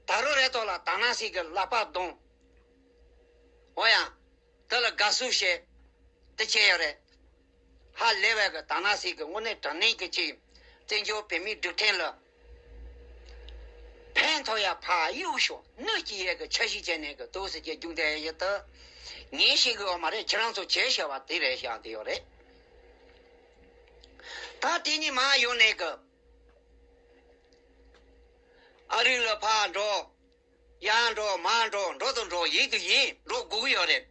ད་རུང་རེ་ཐོག་ལ་དང་ན་སྲིད་ཀྱི་ལག་པ་རྡུང་། འོ་ཡང་། དེ་ལ་དགའ་བསུ་བྱེད། དེ་བྱས་ཡོད་རེད། ཧ་ལས་པའི་གི་དར་ནག་གསེར་གྱི་དངོས་གནས་དྲང་གནས་ཀྱི་ཅིག་བཙན་བྱོལ་བོད་མིའི་སྒྲིག་ཁྲིམས་ལ་ཕན་ཐོགས་ཡ་ཕ་གཡུག་ཤོག་གནོད་ཀྱི་ཡས་ཀྱི་འཆར་གཞི་བྱས་ནས་གི་འདུག་ཟེར་གྱི་རྒྱུགས་འདེད་ཡོད་དུ། ངས་ཤེས་གི་ཡོད་མ་རེད། ཁྱེད་རང་ཚོ་བྱས་བྱས་པ་དེ་རེད་བཞག་དེ་ཡོད་རེད། ད་དེ་ནི་མ་ཡོང་ནས་གི་ཨ་རི་ལ་ཕར་འགྲོ། ཡར་འགྲོ་མར་འགྲོ་འགྲོ་དང་འགྲོ་ཡིན་དུ་ཡིན་འགྲོ་དགོས་ཀྱི་ཡོད་རེད།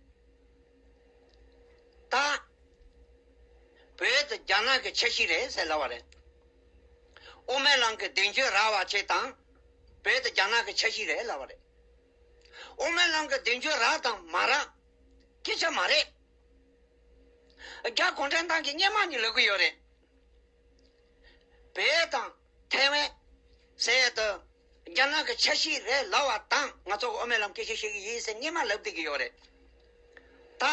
ད། བོད་དེ་རྒྱ་ནག་གི་ཆ་ཤས་རེད་ཟེར་ལབ་པ་རེད། དབུ་མའི་ལམ་གྱི་མདུན་སྐྱོད་རག་པ་ཆེད་དང་། བོད་དེ་རྒྱ་ནག་གི་ཆ་ཤས་རེད་ལབ་པ་རེད། དབུ་མའི་ལམ་གྱི་མདུན་སྐྱོད་རག་དང་མ་རག་སྐད་ཆ་མ་རེད། རྒྱ་གུང་ཁྲན་ཏང་གིས་སྔོན་མ་ནས་ལབ་ཀྱི་ཡོད་རེད། བོད་དང་ཐའེ་ཝན་ཟེར་ཡ་དེ་རྒྱ་ནག་གི་ཆ་ཤས་རེད་ལབ་པ་དང་ང་ཚོ་གི་དབུ་མའི་ལམ་སྐད་ཆ་བཤད་ཀྱི་ཡིན་ཟེར་སྔོན་མ་ལབ་བསྡད་ཀྱི་ཡོད་རེད། ད།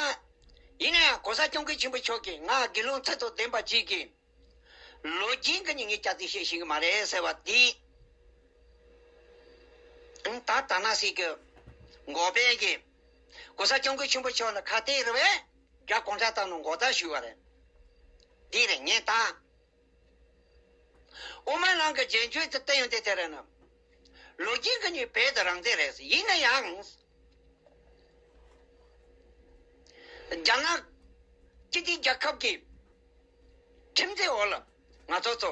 ཡིན་ན་ཡང་གོང་ས་སྐྱབས་མགོན་ཆེན་པོ་མཆོག་གིས་ང་དགེ་སློང་ཚད་དང་ལྡན་པ་ཅིག་གིས་ལོ་རྒྱུས་ཀྱི་ནི་ངས་སྐྱག་རྫུན་བཤད་ཤེས་ཀྱི་མ་རེད་ཟེར་བ་འདི། ད་དར་ནག་གསེར་གྱི་འགོ་དཔོན་གྱིས་གོང་ས་སྐྱབས་མགོན་ཆེན་པོ་མཆོག་ལ་ཁ་གཏད་རེད་པས། རྒྱ་གུང་ཁྲན་ཏང་ནང་མགོ་བཏགས་ཞུས་པ་རེད། འདི་རེད་ངས་ད། དབུ་མའི་ལམ་གྱི་རྗེས་འཇུག་དེ་བསྟན་ཡོད་དེ་དེ་རེད་ན། ལོ་རྒྱུས་ཀྱི་ནི་བོད་དེ་རང་བཙན་རེད་ཟེར་ཡིན་ན་ཡང་། རྒྱ་ནག་སྤྱི་མཐུན་རྒྱལ་ཁབ་ཀྱི་ཁྲིམས་མཐུན་འོག་ལ་ང་ཚོ་ཚོ་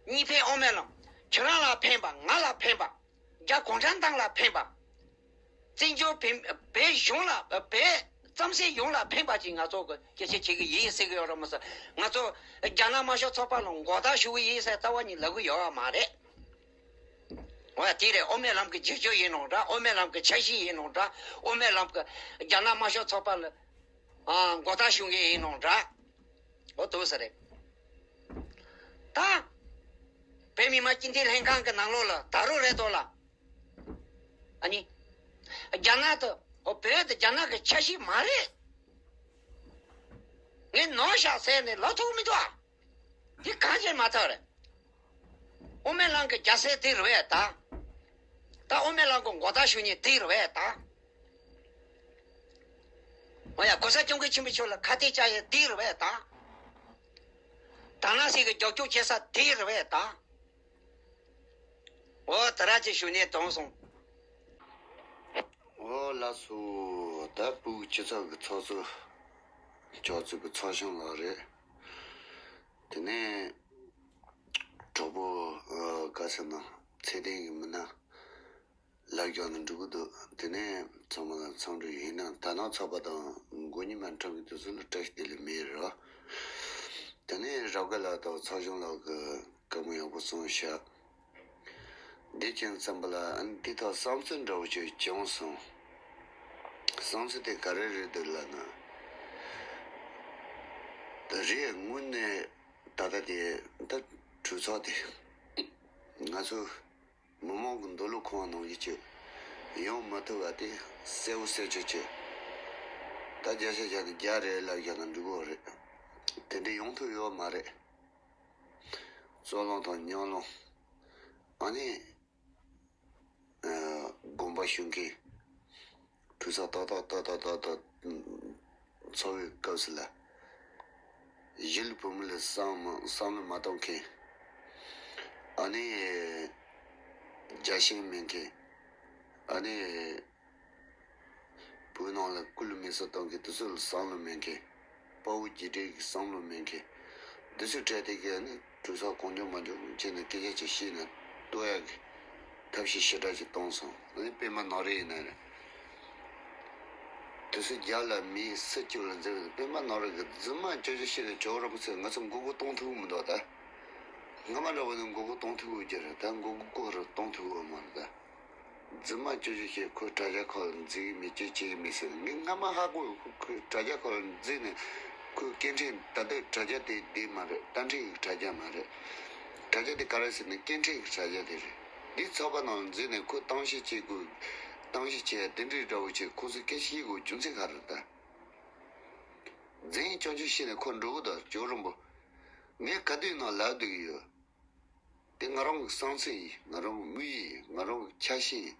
གཉིས་ཕན་དབུ་མའི་ལམ་ཁྱོད་རང་ལ་ཕན་པ་ང་ལ་ཕན་པ། རྒྱ་གུང་ཁྲན་ཏང་ལ་ཕན་པ། བཙན་བྱོལ་བོད་བོད་གཞུང་ལ་བོད་རྩམ་ཟན་ཡོངས་ལ་ཕན་པ་ཅིག་ང་ཚོ་གི་སྐད་ཆ་བྱེད་ཀྱི་ཡིན་ཟེར་གི་ཡོད་རེད་མ་ཟད། ང་ཚོ་རྒྱ་ནག་དམར་ཤོག་ཚོགས་པ་ལ་མགོ་བཏགས་ཞུ་གི་ཡིན་ཟེར་རྩ་བ་ནས་ལབ་གི་ཡོད་མ་རེད། འོ་ཡ་དེ་རེད། དབུ་མའི་ལམ་གྱི་རྗེས་འཇུག་ཡིན་ནོ་འདྲ། དབུ་མའི་ལམ་གྱི་ཆ་ཤས་ཡིན་ནོ་འདྲ། དབུ་མའི་ལམ་གྱི་རྒྱ་ནག་དམར་ཤོག་ཚོགས་པ་ལ་ཨ་མགོ་བཏགས་ཞུ་གི་ཡིན་ནོ་འདྲ། འོ་འདུག་ས་རེད། ད། བོད་མི་མང་སྤྱི་འཐུས་ལྷན་ཁང་གི་ནང་ལོགས་ལ་ད་རུང་རེད་དོ་ལ། ཨ་ནི། རྒྱ་ནག་ཏུ་བོད་དེ་རྒྱ་ནག་གི་ཆ་ཤས་མ་རེད། ངས་ནོར་བཞག་ཟེར་ནས་ལབ་ཐུབ་མི་འདུག་ཨ། འདི་གང་བྱས་མ་ཐག་རེད། དབུ་མའི་ལམ་གྱི་རྒྱལ་སྲས་དེ་རེད་པས་ད། ད་དབུ་མའི་ལམ་གྱི་མགོ་བཏགས་ཞུ་མཁན་དེ་རེད་པས་ད། འོ་ཡ་གོང་ས་སྐྱབས་མགོན་ཆེན་པོ་མཆོག་ལ་ཁ་གཏད་བཅག་ཡས་དེ་རེད་པས་ད། དར་ནག་གསེར་གྱི་རྒྱབ་སྐྱོར་བྱེད་ས་དེ་རེད་པས་ད། འོ་ད་ར་ཅིག་ཞུ་ནས་གཏོང་སོང་། འོ་ལགས་སོ། ད་བོད་སྤྱི་ཚོགས་ཀྱི་ཚོགས་གཙོ་ཅོག་ཙེ་གི་ཚོགས་གཞོན་ལགས་རེད། དེ་ནས་གྲོགས་པོ་ཨ་ག་ཟེར་ན་ཚེ་བརྟན་གྱི་མི་སྣ་ལབ་རྒྱག་ན་འགྲིག་གི་འདུག་དེ་ནས་ཚང་མ་ལ་འཚམས་འདྲི་ཡིན་ན་ད་ནང་ཚོགས་པ་དང་མགོ་གཉིས་མ་འཁྲབ་ཀྱི་དུས་ཚོད་ལ་བཀྲ་ཤིས་བདེ་ལེགས་མེད་རོ། དེ་ནས་རབ་དགའ་ལགས་དང་ཚོགས་གཞོན་ལགས་ཀྱི་བཀའ་མོལ་ཡག་པོ་གསུངས་ཤག་འདི་ཁྱེད་བསམ་པ་ལ་འདི་ཐོག་བསམ་ཚུལ་འདྲ་བོ་ཅིག་བྱུང་སོང་། བསམ་ཚུལ་དེ་ག་རེ་རེད་འདུག་ལབ་ན། ད་རེས་དངོས་གནས་ད་ལྟ་དེ་ད་གྲོས་ཚོགས་དེ་ང་ཚོ་མི་མང་གི་འདོད་བློ་ཁེངས་པ་ནང་བཞིན་ཅིག་ཡོང་མ་ཐུབ་པ་དེ་གསལ་བོ་གསལ་ཆོད་ཅིག་ད་བརྒྱ་ཆ་བརྒྱ་ནས་བརྒྱ་རེད་ལབ་བཞག་ན་འགྲིག་གི་རེད། དེ་འདྲ་ཡོང་ཐུབ་ཡོད་མ་རེད། རྩོད་གླེང་དང་ཉམས་སློང་། ཨ་ནི། ཨ། དགོངས་པ་ཞུ་མཁན། གྲོས་ཚོགས་ཏག་ཏག་ཏག་ཏག་ཏག་ཏག་ཚོགས་པའི་སྐབས་སུ་ལ། གཞིས་ལུས་བོད་མི་ལ་བསམ་བསམ་བློ་མ་གཏོང་མཁན། ཨ་ནི། རྒྱལ་ཞེན་མེད་མཁན། ཨ་ནི། བོད་ནང་ལ་སྐུལ་མེད་ས་གཏོང་གི་དུས་ཚོད་ལ་བསམ་བློ་མེད་མཁན། དཔའ་བོ་རྒྱུད་འབྲེལ་གྱི་བསམ་བློ་མེད་མཁན། འདི་ཚོའི་གྲས་དེ་གས་ནི་གྲོས་ཚོགས་གང་བྱུང་མང་བྱུང་བྱས་ནས་སྐད་ཆ་ཅིག་བཤད་ནས་གཏོར་ཡག་གི་ཐབས་ཤེས་ཞེ་དྲག་ཅིག་བཏང་སོང་། ཨ་ནི་པད་མ་ནོར་བུ་ཡིན་ན་རེད། དུས་ཚོད་རྒྱབ་ལ་མེད་སུ་སྐྱོབ་ལ་འཛེམ་པད་མ་ནོར་བུ་གི་རྫུན་མ་ཅོ་ཅོ་བཤད་ནས་ཇོ་རིན་པོ་ཆེ་ང་ཚོ་མགོ་སྐོར་གཏོང་ཐུབ་ཀྱི་མི་འདུག་ད་སྔ་མ་འདྲ་བོ་ནི་མགོ་སྐོར་གཏོང་ཐུབ་ཀྱི་རེད། ད་མགོ་སྐོར་གཏོང་ཐུབ་ཀྱི་མ་རེད་ད། རྫུན་མ་ཅོ་ཅོ་བྱས། ཁོས་དྲ་རྒྱ་ཁག་ལ་འཛུལ་གི་མེད། ཅི་བྱེད་གི་མེད་ཟེར། ངས་སྔ་མ་ཧ་གོ། ཁོས་དྲ་རྒྱ་ཁག་ལ་འཛུལ་ནས་ཁོས་སྐད་འཕྲིན། ད་ལྟའི་དྲ་རྒྱ་དེ་དེ་མ་རེད། རྟ་མགྲིན་གྱི་དྲ་རྒྱ་མ་རེད། དྲ་རྒྱ་དེ་ག་རེ་ཟེར་ན་སྐད་འཕྲིན་གྱི་དྲ་རྒྱ་དེ་རེད། འདི་ཚོགས་པ་ནང་ལ་འཛུལ་ནས་ཁོས་གཏམ་བཤད་བྱེད་དགོས། གཏམ་བཤད་བྱེད་དེ་འདྲའི་འདྲ་བོ་བྱེད། ཁོ་ཚོས་སྐད་ཆ་བཤད་དགོས་རྒྱུ་མཚན་ག་རེ་རེད་ད། འཛིན་ཅོང་ཅོ་བཤད་ནས་ཁོ་འགྲོ་གི་འདུག་ཇོ་རིན་པོ། ངས་ག་དུས་ནང་ལབ་སྡོད་ཀྱི་ཡོད། དེ་ང་རང་གི་བསམ་ཚུལ་ཡིན། ང་རང་གི་དམིགས་ཡུལ་ཡིན། ང་རང་གི་འཆར་གཞི་ཡིན།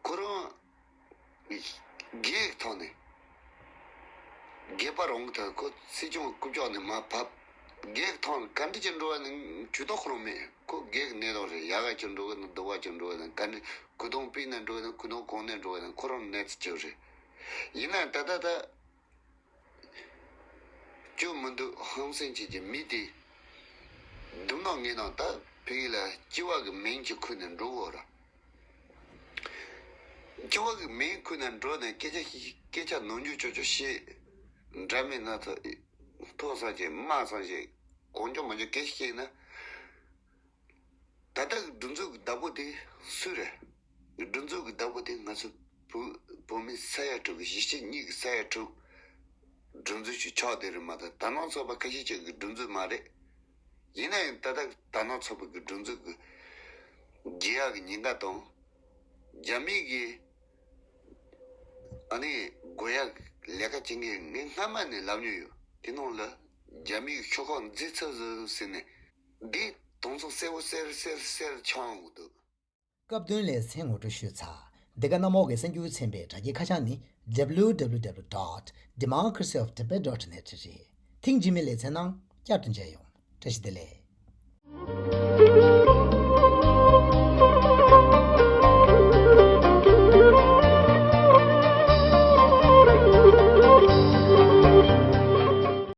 ཁོ་རང་གི་ སྒེར་གྱི་ཐོག་ནས། སྒེར་པ་རང་གི་ཐོག་ཁོ་སྲིད་སྐྱོང་རྐུབ་ཀྱོག་ནས་མར་བབས། སྒེར་གྱི་ཐོག་ནས་ག་འདྲ་ཅིག་འགྲོ་བ་ནི་ཇུས་གཏོགས་ཁོ་རང་མེད། ཁོ་སྒེར་གྱི་གནས་སྟངས་རེད། ཡག་ག་ཅིག་འགྲོ་གི་ན་སྡུག་ག་ཅིག་འགྲོ་གི་ན་ག་འདྲ་གུ་དོང་སྤུས་ནས་འགྲོ་གི་ན་གུ་དོང་གོང་ནས་འགྲོ་གི་ན་ཁོ་རང་གནས་ཚུལ་ཅིག་རེད། ཡིན་ན་ད་ལྟ་ད། སྐྱོ་མི་འདུག་ཧང་སང་བྱེད་ཀྱི་མི་དེ། སྡུག་ནག་ངན་ནག་ད་ཕ་གི་ལ་སྐྱེ་བ་གི་མིང་གཅིག་ཁུར་ནས་འགྲོ་གོ་ར། སྐྱེ་བ་གི་མིང་ཁུར་ནས་འགྲོ་ནས་སྐད་ཆ་ཤི་སྐད་ཆ་ནོར་འགྱུར་ཅོ་ཅོ་བཤད། འདྲ་མིན་སྣ་ཚོགས་མཐོ་ས་ཅིག་དམའ་ས་ཅིག་གང་ཅོ་མང་ཅོ་སྐད་ཆ་བཤད་ན། ད་ལྟ་གི་སྒྲིག་འཛུགས་ཀྱི་བདག་པོ་དེ་སུ་རེད། སྒྲིག་འཛུགས་ཀྱི་བདག་པོ་དེ་ང་ཚོ་བོད་བོད་མི་ས་ཡ་དྲུག་གི་གཞིས་བྱེས་གཉིས་ཀྱི་ས་ཡ་དྲུག་སྒྲིག་འཛུགས་ཀྱི་ཕྱོགས་དེ་རེད་མ་གཏོགས་དར་ནག་ཚོགས་པ་ཁ་ཤས་ཅིག་གི་སྒྲིག་འཛུགས་མ་རེད། ཡིན་ན་ཡང་ད་ལྟ་དར་ནག་ཚོགས་པ་གི་སྒྲིག་འཛུགས་ཀྱི་རྒྱལ་ཡག་གི་ཉེན་ཁ་དང་། རྒྱ་མི་གི་ཨ་ནི་དགོས་ཡག་ལས་ཀ་བྱེད་མཁན་ངས་སྔ་མ་ནས་ལབ་མྱོང་ཡོད། དེ་ནང་ལ་རྒྱ་མིའི་ཤོག་ཁག་འཛིན་ཚུལ་ཟིག་ཟེར་ནས་འདི་དེང་སང་གསལ་བོ་གསལ་གསལ་གསལ་ཆགས་འོང་གི་འདུག་སྐབས་དོན་ལེ་ཚན་ངོ་སྤྲོད་ཞུས་ཚར། འདི་ག་གནམ་འོག་གི་གསར་འགྱུར་ཚན་པའི་དྲ་རྒྱའི་ཁ་བྱང་ནི་W W W dot democracy of tibet dot net རེད། ཐེངས་རྗེས་མའི་ལེ་ཚན་ནང་བསྐྱར་དུ་མཇལ་ཡོང་། བཀྲ་ཤིས་བདེ་ལེགས།